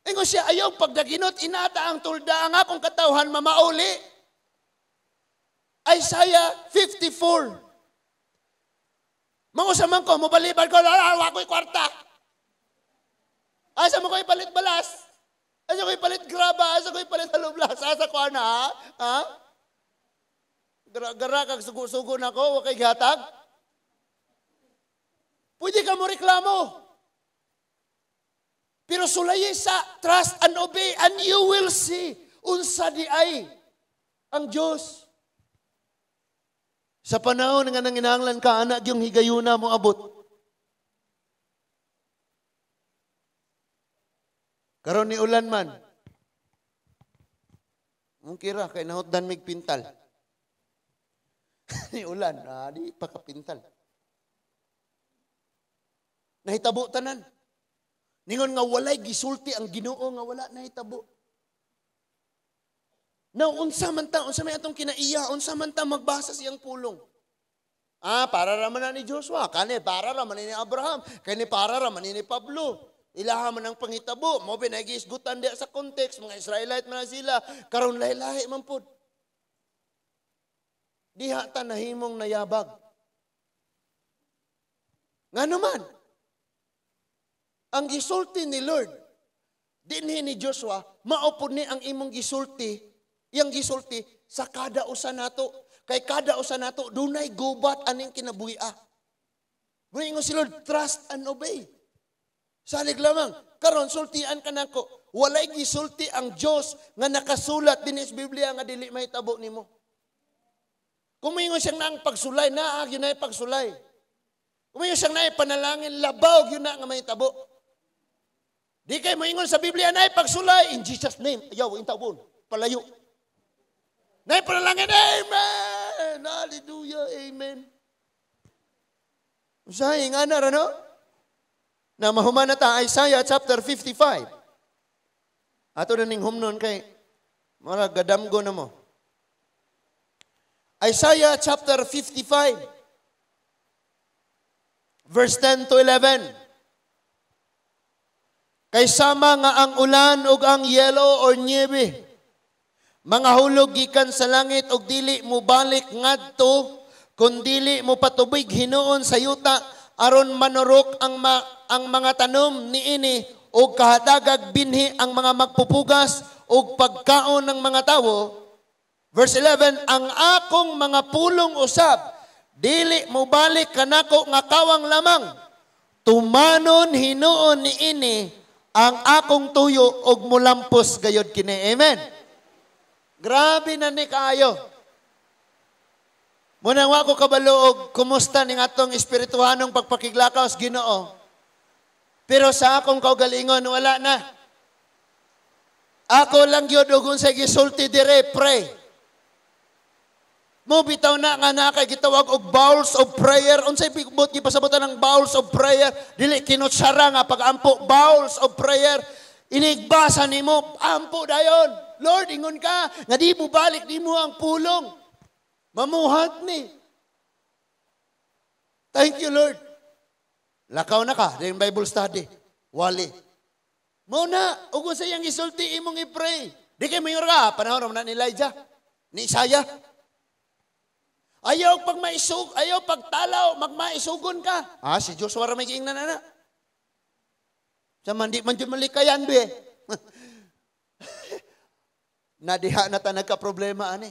Ingon siya, ayaw pagdaginot, inata ang tulda ang akong katawhan, mamauli. Isaiah 54. Mangusaman ko, mobaliban ko, wa ko'y kwarta. Asa mo ko ipalit balas? Asa ko ipalit graba? Asa ko ipalit halublas? Asa ko ana? Ha? Ha? Gara kag sugo-sugo na ko, wa kay gihatag? Pwede ka mo reklamo. Pero sulayi sa trust and obey and you will see unsa di ay ang Diyos. Sa panahon nga nanginahanglan ka, anak yung higayuna mo abot. Karon ni ulan man. Mungkira kay nahutdan mig pintal. Ni ulan, di pa ka pintal. Nahitabo tanan. Ningon nga walay gisulti ang Ginoo nga wala nahitabo. Now, unsa man ta, unsa may atong kinaiya, unsa man ta magbasa siyang pulong. Para raman na ni Joshua, kani para raman ni Abraham, kani para raman ni Pablo. Ilaha man ang pangitabo, mo pinagisgutan diya sa context, mga Israelite man na sila, karon lahi-lahi man pud. Diha ta nahimong nayabag. Ngano man, ang gisulti ni Lord, dinhi ni Joshua, mao pud ni ang imong gisulti, iyang gisulti sa kada usa nato. Kay kada usa nato, dunay gubat aning kinabuhia. Moingon si Lord, trust and obey. Salig lamang, karon sultian ka nako. Walay gisulti ang Dios nga nakasulat dinhi sa Biblia nga dili mahitabo nimo. Kung moingon siyang naang pagsulay, naa gyud na pagsulay. Kung moingon siyang naay panalangin, labaw gyud na nga mahitabo. Di kay moingon sa Biblia naay pagsulay in Jesus name. Ayaw intawon, palayo. Naay panalangin, amen. Hallelujah, amen. Usahay nga na ra no? Na mahuman na ta Isaiah chapter 55. Ato na ning humnon kay mura gadamgo na mo. Isaiah chapter 55 verse 10 to 11. Kay sama nga ang ulan ug ang yelo or niebe, mga hulog gikan sa langit ug dili mobalik ngadto, kun dili mo patubig hinuon sa yuta aron manurok ang mga tanom niini ug kahatagag binhi ang mga magpupugas ug pagkaon ng mga tawo. Verse 11, ang akong mga pulong usab dili mobalik kanako nga kawang lamang, tumanon hinuon niini ang akong tuyo ug mulampos gayod kini. Amen. Grabe na ni kaayo. Muna wa ko kabalo og kumusta ning atong espirituhanong pagpakiglakaw sa Ginoo. Pero sa akong kaugalingon wala na. Ako lang gyud og unsay gisulti dire, pray. Mo bitaw na nga na kay gitawag og bowls of prayer. Unsay bibot gipasabotan ang bowls of prayer? Dili kinutsara nga pagampo, bowls of prayer. Inigbasa nimo, ampo dayon. Lord, ingon ka, nga di mo balik nimo ang pulong. Mamuhat ni. Thank you, Lord. Lakaw na ka, din Bible study. Wali. Mao na, ug sa iyang isulti imong i-pray. Di kay mayor ka, panahon na ni Elijah, ni Isaiah. Ayaw pag maisug, ayaw pagtalaw, magmaisugon ka. Ah, si Joshua ra may giingnan ana. Sa man di man jud malikayan be. Nadiha na ta nagka-problema ani.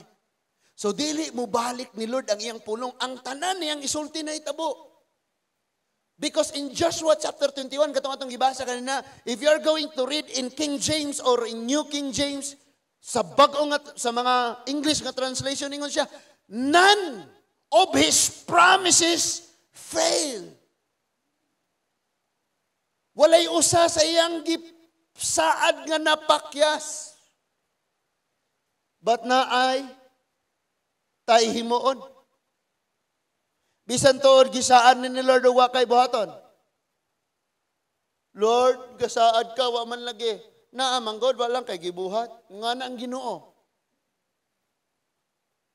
So dili mo balik ni Lord ang iyang pulong, ang tanan niyang isulti na itabo. Because in Joshua chapter 21, katong atong gibasa kanina, if you are going to read in King James or in New King James, sa bag-o nga, sa mga English nga translation, ingon siya, none of His promises fail. Walay usa sa iyang gisaad nga napakyas. But naay tay himuon. Bisan tuod gisaad ni Lord wa kay buhaton. Lord, gasaad ka wa man lagi. Naa man God, wa lang kay gibuhat. Nga na ang Ginoo.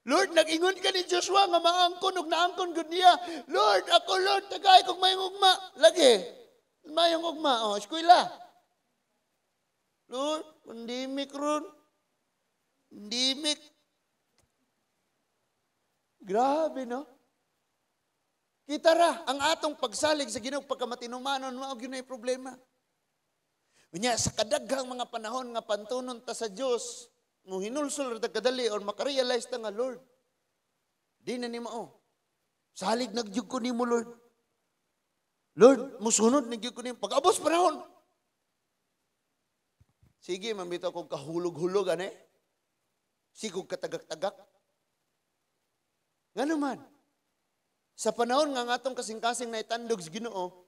Lord, nag-ingon ka ni Joshua nga maangkon ug naangkon gud niya. Lord, ako Lord, tagay kog mayong ugma. Lagi. Mayong ugma, oh, eskwela. Lord, pandemic ron. Pandemic. Grabe, no? Kita ra, ang atong pagsalig sa Ginoo pagkamatinumanon, mao gyud na problema. Unya sa kadaghang mga panahon nga pantunon ta sa Dios, mo hinulsol ra ta kadali or makarealize ta nga, Lord, di na ni mao. Salig nagyug ko nimo, Lord. Lord, musunod nagyug ko nimo. Pag-abos panahon. Sige, mamito akong kahulog-hulog, ane. Sigog katagak-tagak. Nga naman, sa panahon nga ang atong kasing-kasing na itandog sa Ginoo,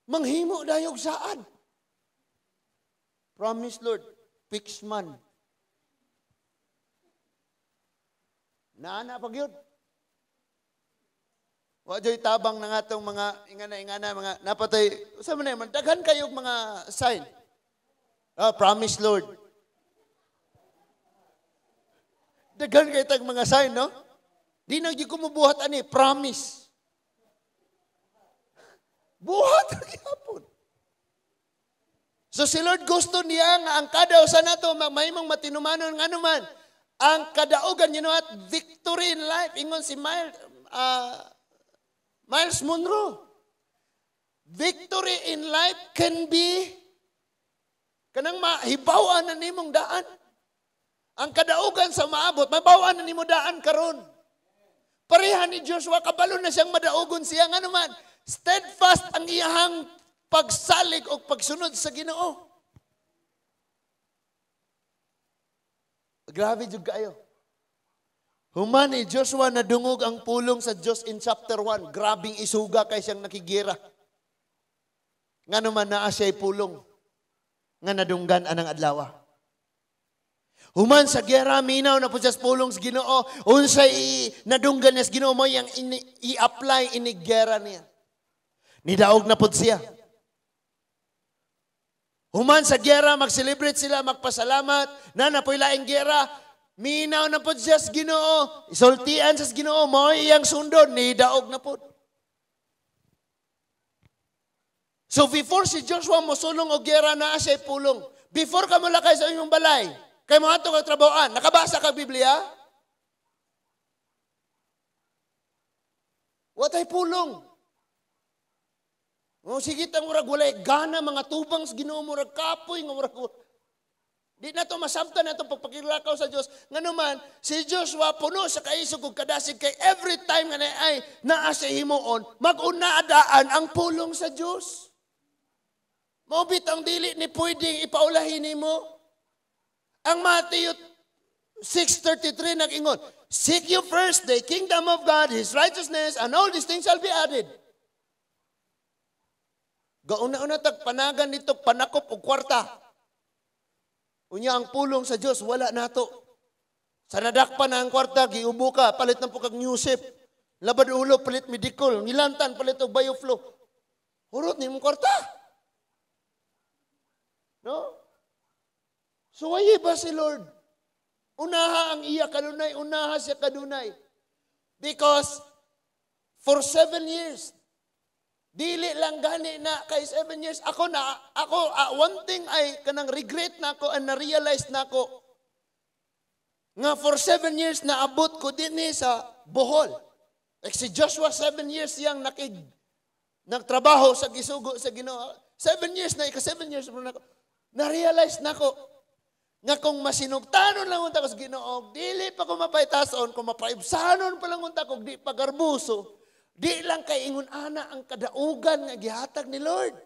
manghimo dayog saad. Promise, Lord, fix man. Naana pag yun. Wa joy tabang na nga itong mga ingana-ingana, mga napatay. Sa man naman, daghan kayo mga sign. Oh, promise, Lord. Daghan kayo tag mga sign, no? Di na gyud ko mobuhat ani, promise. Buhat ang gihapon. So si Lord gusto niya nga ang kada usa nato mahimong matinumanon nga anuman ang kadaugan, you know what? Victory in life. Ingon si Miles Munro. Victory in life can be kanang mahibaw-an na nimong daan. Ang kadaugan sa maabot, mahibaw-an na nimo daan karon. Pareha ni Joshua, kabalo na siyang madaugon siya. Nga naman, steadfast ang iyahang pagsalig o pagsunod sa Ginoo. Grabe jud kayo. Human ni Joshua nadungog ang pulong sa Dios in chapter 1. Grabing isuga kay siyang nakigira. Nga naman naa siya'y pulong nga nadunggan anang adlaw. Human sa gera, minaw na po siya sa pulong sa Ginoo. Unsay nadunggan niya sa Ginoo mo yang i-apply ini gera niya. Nidaog na po siya. Human sa gera, mag-celebrate sila, magpasalamat. Na napoy laing gera, minaw na po siya sa Ginoo. Isultian sa Ginoo, mao iyang sundon, nidaog na po. So before si Joshua mosulong og gera, naa siya pulong. Before ka molakay sa inyong balay, kay mo ato kag trabahoan, nakabasa ka Biblia? Watay pulong. O sige tang murag walay gana mga tubang sa Ginoo, murag kapoy nga murag di na to masabtan na to pagpakilakaw sa Dios. Nganuman si Joshua puno sa kaisog ug kadasig kay every time nga naay naa sa himuon, mag-una daan ang pulong sa Dios. Mao bitang dili ni pwedeng ipaulahin nimo. Ang Matthew 6:33 nag-ingon, seek you first the kingdom of God, His righteousness, and all these things shall be added. Gauna-una tag panagan nito panakop og kwarta. Unya ang pulong sa Dios wala nato. Sa nadakpan na ang kwarta, giubo ka, palit na po kag newsip. Labad ulo, palit medical, nilantan, palit og bioflow. Hurot ni mong kwarta. No? So why ba si Lord? Unaha ang iya kanunay, unaha siya kanunay. Because for 7 years, dili lang gani na kay 7 years, ako na, ako, one thing ay kanang regret na ako and na-realize na ako, nga for 7 years naabot ko din sa Bohol. Like si Joshua, 7 years siyang nagtrabaho sa gisugo sa Ginoo. 7 years na, ika 7 years na ako. Na-realize na ko, nga kung masinugtanon lang unta ko sa Ginoo, dili pa ko mapaytason, kung mapaibsanon pa lang unta ko, di pa garbuso, di lang kay ingon ana ang kadaugan nga gihatag ni Lord.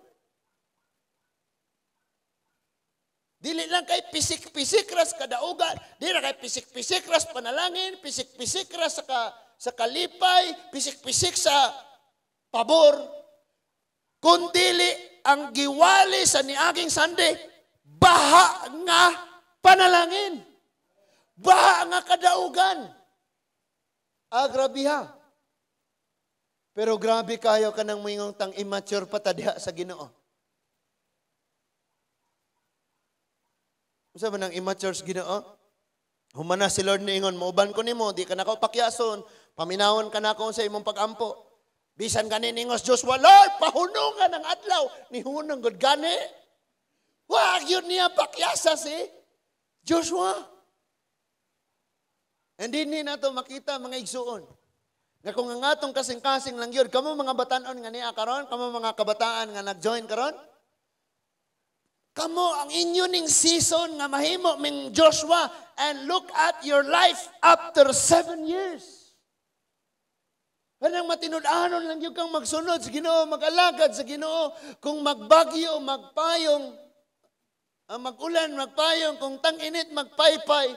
Dili lang kay pisik-pisik ras kadaugan, di lang kay pisik-pisik ras panalangin, pisik-pisik ras sa kalipay, pisik-pisik sa pabor, kundili ang giwali sa niaging Sunday, baha nga panalangin. Baha nga kadaugan. Ah, grabe ha. Pero grabe kayo kanang moingon tang immature pa ta diha sa Ginoo. Unsa man ang immature sa Ginoo? Humana si Lord niingon, "Mauban ko nimo, di ka nako pakyason, paminawon ka nako sa imong pagampo." Bisan gani ningos Joshua, "Lord, pahunungan ang adlaw." Nihunong gud gani. Wag yun niya pakyasa si Joshua. And dinhi nato makita, mga igsuon, nga kung ang atong kasing-kasing lang yun, kamo mga batanon nga niya karon, kamo mga kabataan nga nag-join karon, kamo ang inyo ning season nga mahimo ming Joshua and look at your life after 7 years. Kanang matinud-anon lang yun kang magsunod sa Ginoo, mag-alagad sa Ginoo, kung magbagyo, magpayong, mag-ulan, magpayong, kung tang-init, magpaypay,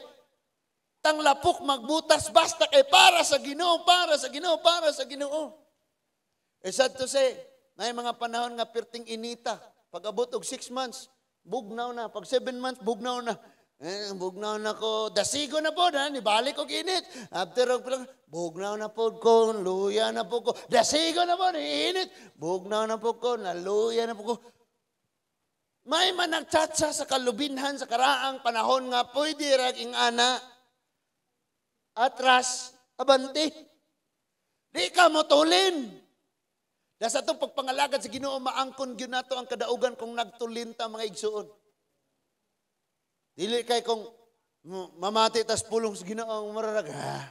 tanglapok, magbutas, basta kay para sa Ginoo, para sa Ginoo, para sa Ginoo. Eh sad to say, may mga panahon nga perting inita. Pag abot og 6 months, bugnaw na. Pag 7 months, bugnaw na. Eh, bugnaw na ko. Dasigo na po, na, nibalik og init. After og lang, bugnaw na po ko, luya na po ko. Dasigo na po, init. Bugnaw na po ko, naluya na po ko. May man nagtsatsa sa kalubinhan sa karaang panahon nga pwede ra ing ana atras, abante. Di ka motulin. Da sa itong pagpangalagad sa Ginoo, maangkon gyud nato ang kadaugan kung nagtulin ta, mga igsuon. Dili kay kung mamati tas pulong sa Ginoo mararag. Ah.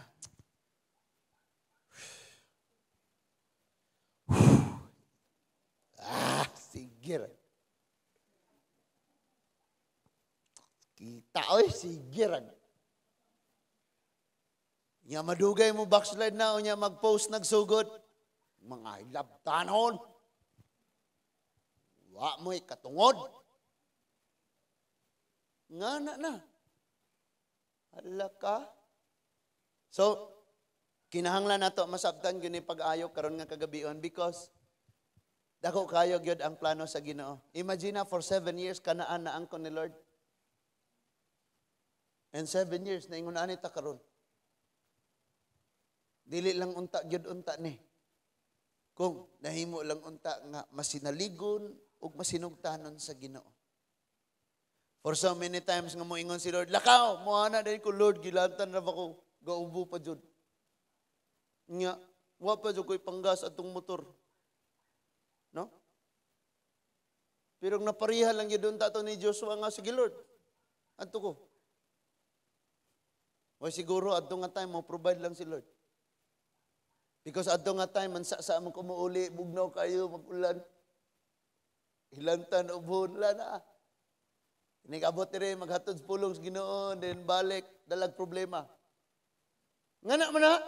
Ah, sige. Kita oy, sige ra. Nya madugay mo backslide na o nya mag-post nagsugod. Mga hilabtanon. Wa mo'y katungod. Nga na na. Hala ka. So, kinahanglan nato masabtan gyud ni pag-ayo karon nga kagabion because dako kayo gyud ang plano sa Ginoo. Imagine na for 7 years kanaan na angkon ni Lord. And 7 years na ingon ani ta karon. Dili lang unta gyud unta ni. Kung nahimo lang unta nga masinaligon ug masinugtanon sa Ginoo. For so many times nga moingon si Lord, "Lakaw," moana din ko, "Lord, gilantan ra ba ko, gaubo pa jud. Nga, wa pa jud ko'y panggas atong motor." No? Pero napariha lang yun unta to ni Joshua nga, "Sige Lord, adto ko." O siguro adto nga time mo provide lang si Lord. Because adto nga time man sa mo kumuuli, bugnaw kayo, magulan. Hilantan ubon la na. Inigabot dire maghatod sa pulong sa Ginoo, then balik dalag problema. Nga na man na.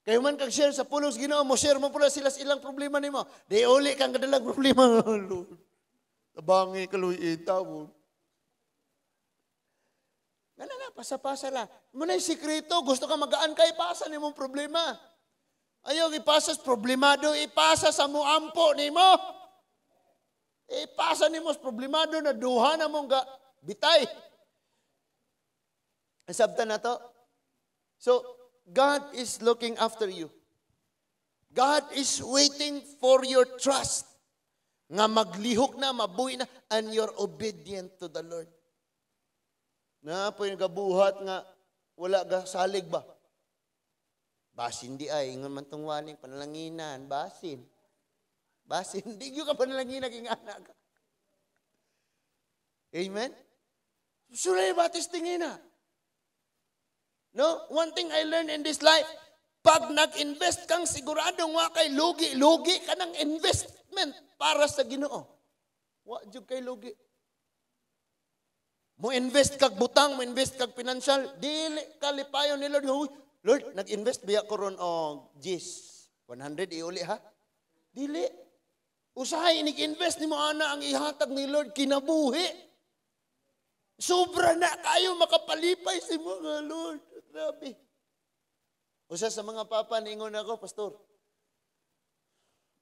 Kayo man kag share sa pulong sa Ginoo, mo share mo pula sila sa ilang problema nimo. Di uli kang kadalag problema. "Lord, tabangi kaluy tawon." Nga na na, pasa-pasa la. Mo na sikreto, gusto ka magaan kay pasa nimong problema. Ayaw ipasa sa problemado, ipasa sa muampo nimo. Ipasa nimo sa problemado na duha na mong ga, bitay. Sabta na to. So, God is looking after you. God is waiting for your trust. Nga maglihok na, mabuhi na, and you're obedient to the Lord. Na po yung gabuhat nga wala ga salig ba? Basin di ay, ingon man tong waling, panalanginan, basin. Basin, di gyud ka panalanginan, ingana ka. Amen? Sulay batis tingina. No? One thing I learned in this life, pag nag-invest kang siguradong wa kay lugi, lugi ka ng investment para sa Ginoo. Wa jud kay lugi. Mo invest kag butang, mo invest kag financial, dili ka lipayon ni Lord. Uy, Lord, nag-invest biya ko ron og gis. 100 iuli ha? Dili. Usahay inig-invest nimo ana ang ihatag ni Lord kinabuhi. Sobra na kayo makapalipay si mga Lord. Grabe. Usa sa mga papa niingon ako, "Pastor,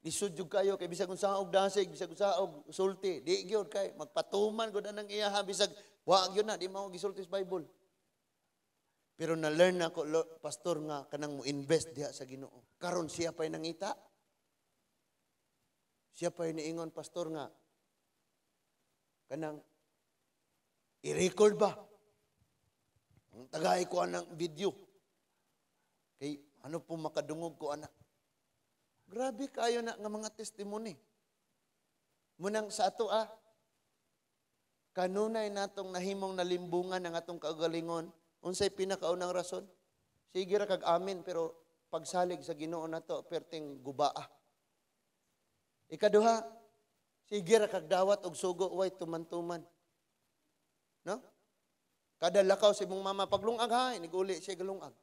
lisod jud kayo kay bisag unsa og dasig, bisag unsa og sulti, di gyud kay magpatuman gud anang iya bisag wa gyud na di mo gisulti sa Bible." Pero na-learn ako, Pastor, nga kanang mo invest diha sa Ginoo. Karon siya pa'y nangita. Siya pa'y niingon, Pastor, nga kanang i-record ba? Ang tagay ko anang video. Kay ano po makadungog ko ana. Grabe kayo na nga mga testimony. Munang sa ato ah, kanunay natong nahimong nalimbungan ang atong kaugalingon, unsay pinakaunang rason? Sige ra kag amin pero pagsalig sa Ginoo nato perting gubaa. Ikaduha, sige ra kag dawat og sugo way tuman-tuman. No? Kada lakaw sa imong mama paglungag ha, iniguli siya galungag.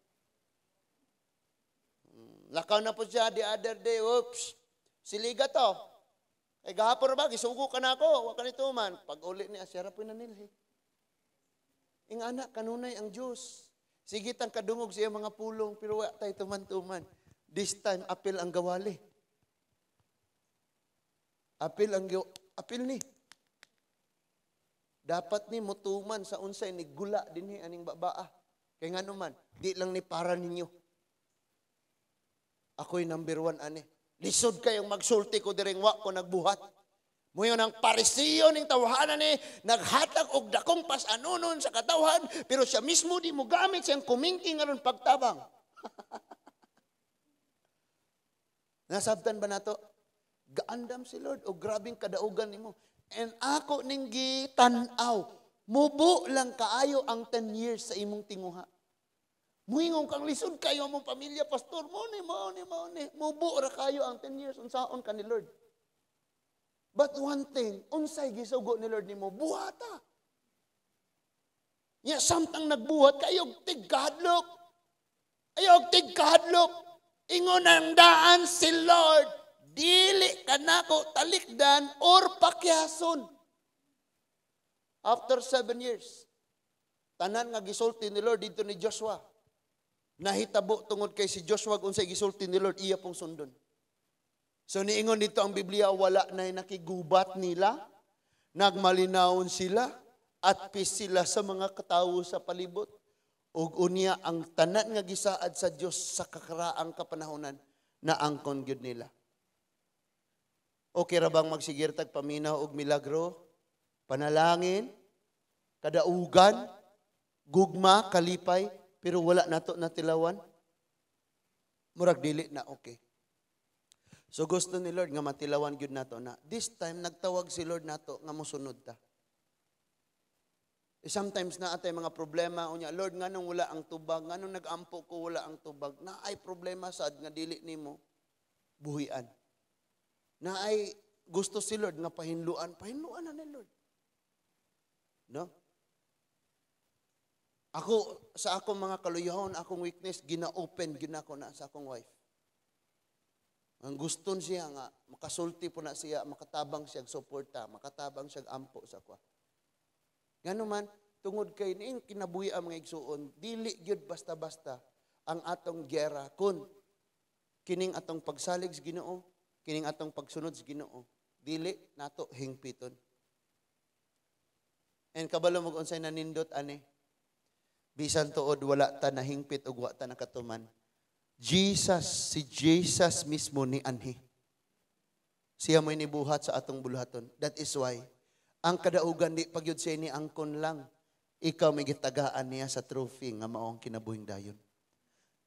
Lakaw na po siya the other day, oops, siliga to. Ay gahapon ra ba, gisugo ka na ako, wa ka ni tuman. Pag uli niya, siya ra po nanilhi. Ingana, kanunay ang Diyos. Sige tang kadungog siya mga pulong, pero wa tay tuman-tuman. This time, apil ang gawali. Apil ang apil ni. Dapat ni mutuman sa unsay ni gula dinhi aning babaa. Kay ngano man, di lang ni para ninyo. Ako'y number one ani. Lisod kayong magsulti ko diring wa ko nagbuhat. Muyon ang Parisiyo ning tawhanan ni naghatag og dakong pasanunon sa katawhan, pero siya mismo di mo gamit siyang kumingking aron pagtabang. Nasabtan ba nato? Gaandam si Lord o grabing kadaugan nimo. And ako ning gitan-aw, mubo lang kaayo ang 10 years sa imong tinguha. Muingon kang lisod kayo among pamilya, Pastor, mo ni, mo ni, mo ni. Mubo ra kayo ang 10 years, unsaon ka ni Lord. But one thing, unsay gisugo ni Lord nimo, buhata. Nya samtang nagbuhat kayo tigkahadlok. Ayaw tigkahadlok. Ingon ang daan si Lord, dili kanako talikdan or pakyason. After 7 years, tanan nga gisulti ni Lord dito ni Joshua, nahitabo tungod kay si Joshua unsay gisulti ni Lord iya pong sundon. So niingon dito ang Biblia, wala na nakigubat nila, nagmalinawon sila, at peace sila sa mga katawo sa palibot. Ug unya ang tanan nga gisaad sa Dios sa kakaraang kapanahonan na angkon gyud nila. Okay ra bang magsigir tag paminaw og milagro? Panalangin, kadaugan, gugma, kalipay, pero wala nato natilawan? Murag dili na okay. So gusto ni Lord nga matilawan gyud nato na this time nagtawag si Lord nato nga mosunod ta. Eh, sometimes na atay mga problema unya, "Lord, nganong wala ang tubag? Nganong nagampo ko wala ang tubag?" Naay problema sad nga dili nimo buhian. Naay gusto si Lord nga pahinluan, pahinluan na ni Lord. No? Ako, sa akong mga kaluyahon, akong weakness, gina-open gyud nako na sa akong wife. Ang gusto siya nga, makasulti po na siya, makatabang siya suporta, makatabang siya ampo sa kwa. Ngano man, tungod kay ning kinabuhi ang mga igsuon, dili gyud basta-basta ang atong gera kun kining atong pagsalig sa Ginoo, kining atong pagsunod sa Ginoo, dili nato hingpiton. And kabalo mo unsay nanindot ani? Bisan tuod wala ta nahingpit ug wa ta nakatuman. Jesus, si Jesus mismo ni anhi. Siya mo'y nibuhat sa atong buluhaton. That is why, ang kadaugan di pagyud siya ni angkon lang. Ikaw may gitagaan niya sa trophy nga mao ang kinabuhing dayon.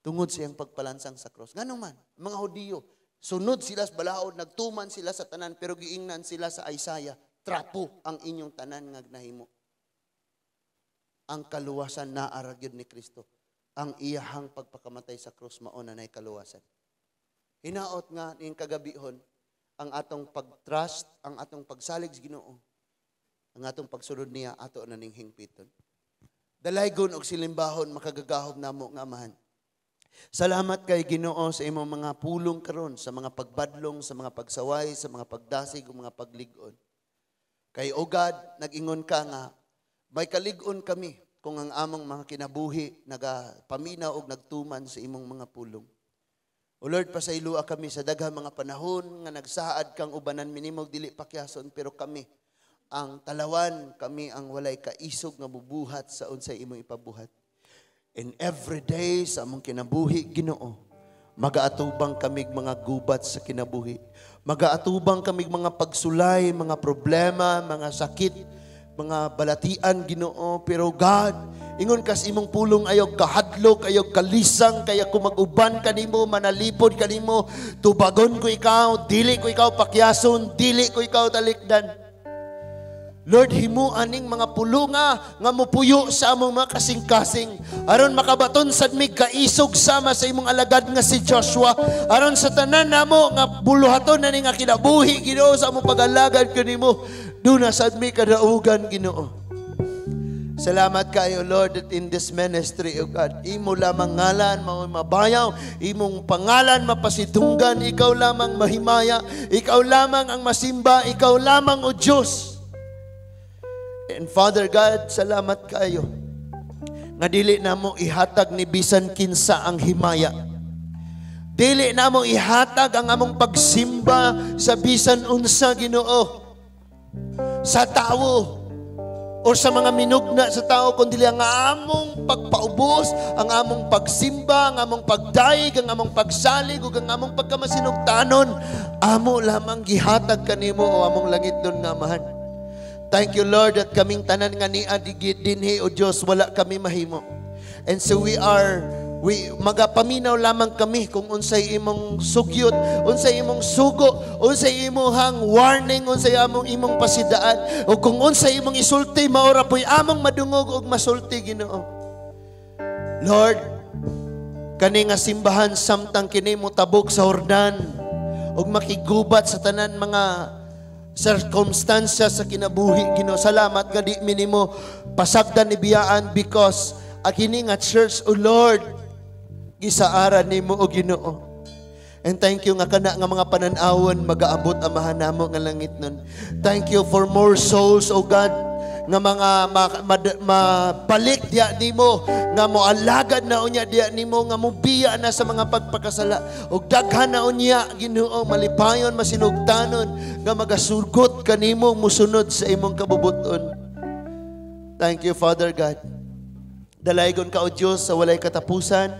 Tungod sa iyang pagpalansang sa cross. Ngano man, mga Hudiyo, sunod sila sa balaod, nagtuman sila sa tanan, pero giingnan sila sa Isaiah, "Trapo ang inyong tanan nga nahimo." Ang kaluwasan naa ra gyud ni Kristo. Ang iyahang pagpakamatay sa cross, mao na nay kaluwasan. Hinaot nga ning kagabihon ang atong pag-trust, ang atong pagsalig sa Ginoo, ang atong pagsunod niya, ato na ning hingpiton. Dalaygon og silimbahon, makagagahom namo nga Amahan. Salamat kay Ginoo sa imong mga pulong karon, sa mga pagbadlong, sa mga pagsaway, sa mga pagdasig ug mga paglig-on. Kay, O God, nag-ingon ka nga may kalig-on kami kung ang among mga kinabuhi nagapaminaw og nagtuman sa imong mga pulong. O Lord, pasaylua kami sa daghang mga panahon nga nagsaad kang ubanan minimog dili pakyason, pero kami ang talawan, kami ang walay kaisog nga bubuhat sa unsay imong ipabuhat. In every day sa among kinabuhi, Ginoo, magaatubang kami mga gubat sa kinabuhi. Magaatubang kami mga pagsulay, mga problema, mga sakit, mga balatian, Ginoo. Pero God, ingon kas imong pulong, ayaw kahadlok, ayaw kalisang, kaya kung mag-uban kanimo, manalipod kanimo, tubagon ko ikaw, dili ko ikaw pakyason, dili ko ikaw talikdan. Lord, himuan ning mga pulunga nga mupuyo sa among mga kasing-kasing. Aron makabaton sad mi kaisog sama sa imong alagad nga si Joshua. Aron sa tanan namo nga buluhaton na ni nga kinabuhi, Ginoo, sa among pag-alagad kanimo, duna sad mi kadaugan, Ginoo. Salamat kayo, Lord, that in this ministry, O God, imo lamang ngalan, mao mabayaw, imong pangalan mapasidunggan, ikaw lamang mahimaya, ikaw lamang ang masimba, ikaw lamang, O Diyos. And Father God, salamat kayo nga dili namo ihatag ni bisan kinsa ang himaya. Dili namo ihatag ang among pagsimba sa bisan unsa, Ginoo, sa tao o sa mga minugna sa tao, kundi ang among pagpaubos, ang among pagsimba, ang among pagdayeg, ang among pagsalig, ug ang among pagkamasinugtanon, amo lamang gihatag kanimo, o among langitnon nga Amahan. Thank you, Lord, that kaming tanan nga nia dinhi, O Diyos, wala kami mahimo. And so we magapaminaw lamang kami kung unsay imong sugyot, unsay imong sugo, unsay imong warning, unsay among imong pasidaan, o kung unsay imong isulti, maora po'y among madungog og masulti, Ginoo. Lord, kani nga simbahan, samtang kini mo tabok sa Hordan ug makigubat sa tanan mga sirkumstansya sa kinabuhi, Ginoo. Salamat nga di minimo pasagdan ni biyaan because ang kini nga church, O Lord, gisaaran nimo, o Ginoo. And thank you nga kana nga mga panan-awon magaabot, Amahan namo nga langit nun. Thank you for more souls, O God, nga mga mabalik diya nimo, nga moalagad na unya diya nimo, nga mobiya na sa mga pagpakasala ug daghan na unya, Ginoo, malipayon, masinugtanon nga magasugot kanimo, musunod sa imong kabubuton. Thank you, Father God. Dalaygon ka, O Dios, sa walay katapusan.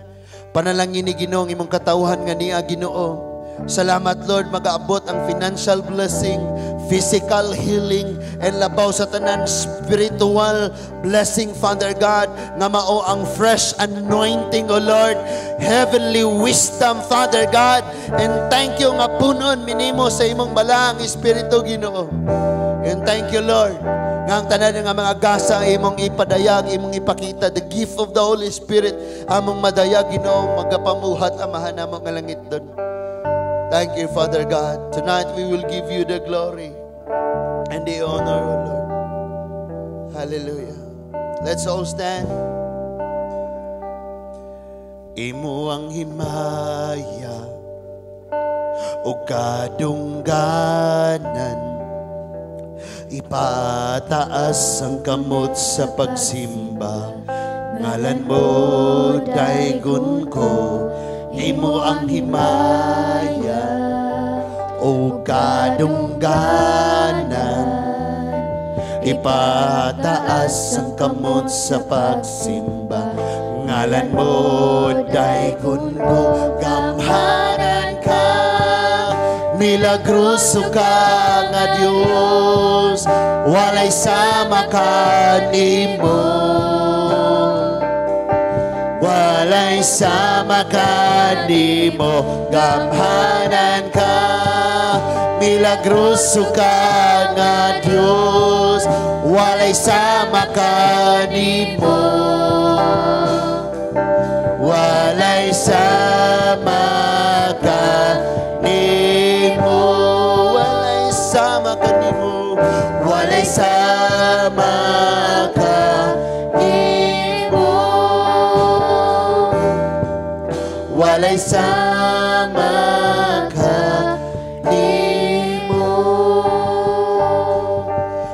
Panalangin ni Ginoo ang imong katawhan nga niya, Ginoo. Salamat, Lord, magaabot ang financial blessing, physical healing, and labaw sa tanan, spiritual blessing, Father God, nga mao ang fresh anointing, O Lord, heavenly wisdom, Father God, and thank you nga punon minimo sa imong balaang Espiritu, Ginoo. And thank you, Lord, nga ang tanan nga mga gasa imong ipadayag, imong ipakita, the gift of the Holy Spirit, among madayag, Ginoo, magapamuhat, Amahan namo nga langit doon. Thank you, Father God. Tonight we will give you the glory and the honor, O Lord. Hallelujah. Let's all stand. Imo ang himaya o kadungganan, ipataas ang kamot sa pagsimba. Ngalan mo daygon ko. Imo ang himaya o kadungganan, ipataas ang kamot sa pagsimba. Ngalan mo daygon ko. Gamhanan ka. Milagroso ka nga Dios, walay sama kanimo. Walay sama kanimo, gamhanan ka. Milagroso ka nga Dios, walay sama kanimo. Walay sama kanimo. Walay sama kanimo. Walay sama kanimo. Walay sama kanimo.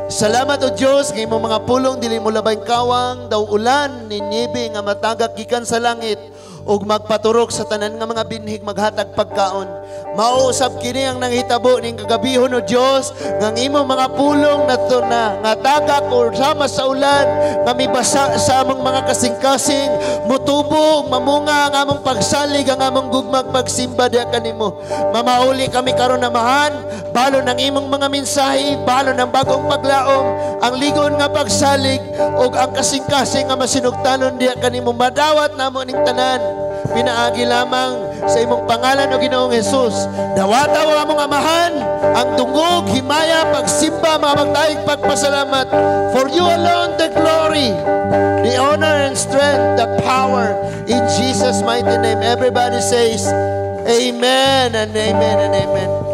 Salamat, O Dios, nga imong mga pulong dili molabay kawang, daw ulan ni niebe nga matagak gikan sa langit ug magpaturok sa tanan nga mga binhig, maghatag pagkaon. Mao usab kini ang nanghitabo ning kagabihon, O Dios, nga ang imong mga pulong nato na nga tagak or sama sa ulan nga mibasa sa among mga kasing-kasing, mutubo, mamunga ang among pagsalig, ang among gugmag pagsimba diha kanimo. Mamauli kami karon, Amahan, balon ang imong mga mensahe, balon ang bagong paglaom, ang ligon nga pagsalig ug ang kasing-kasing nga masinugtanon diha kanimo. Madawat namo ning tanan pinaagi lamang sa imong pangalan, O Ginoong Jesus. Dawata mo among Amahan ang dungog, himaya, pagsimba, mga magtaig pagpasalamat. For you alone the glory, the honor and strength, the power, in Jesus' mighty name. Everybody says, "Amen and amen and amen."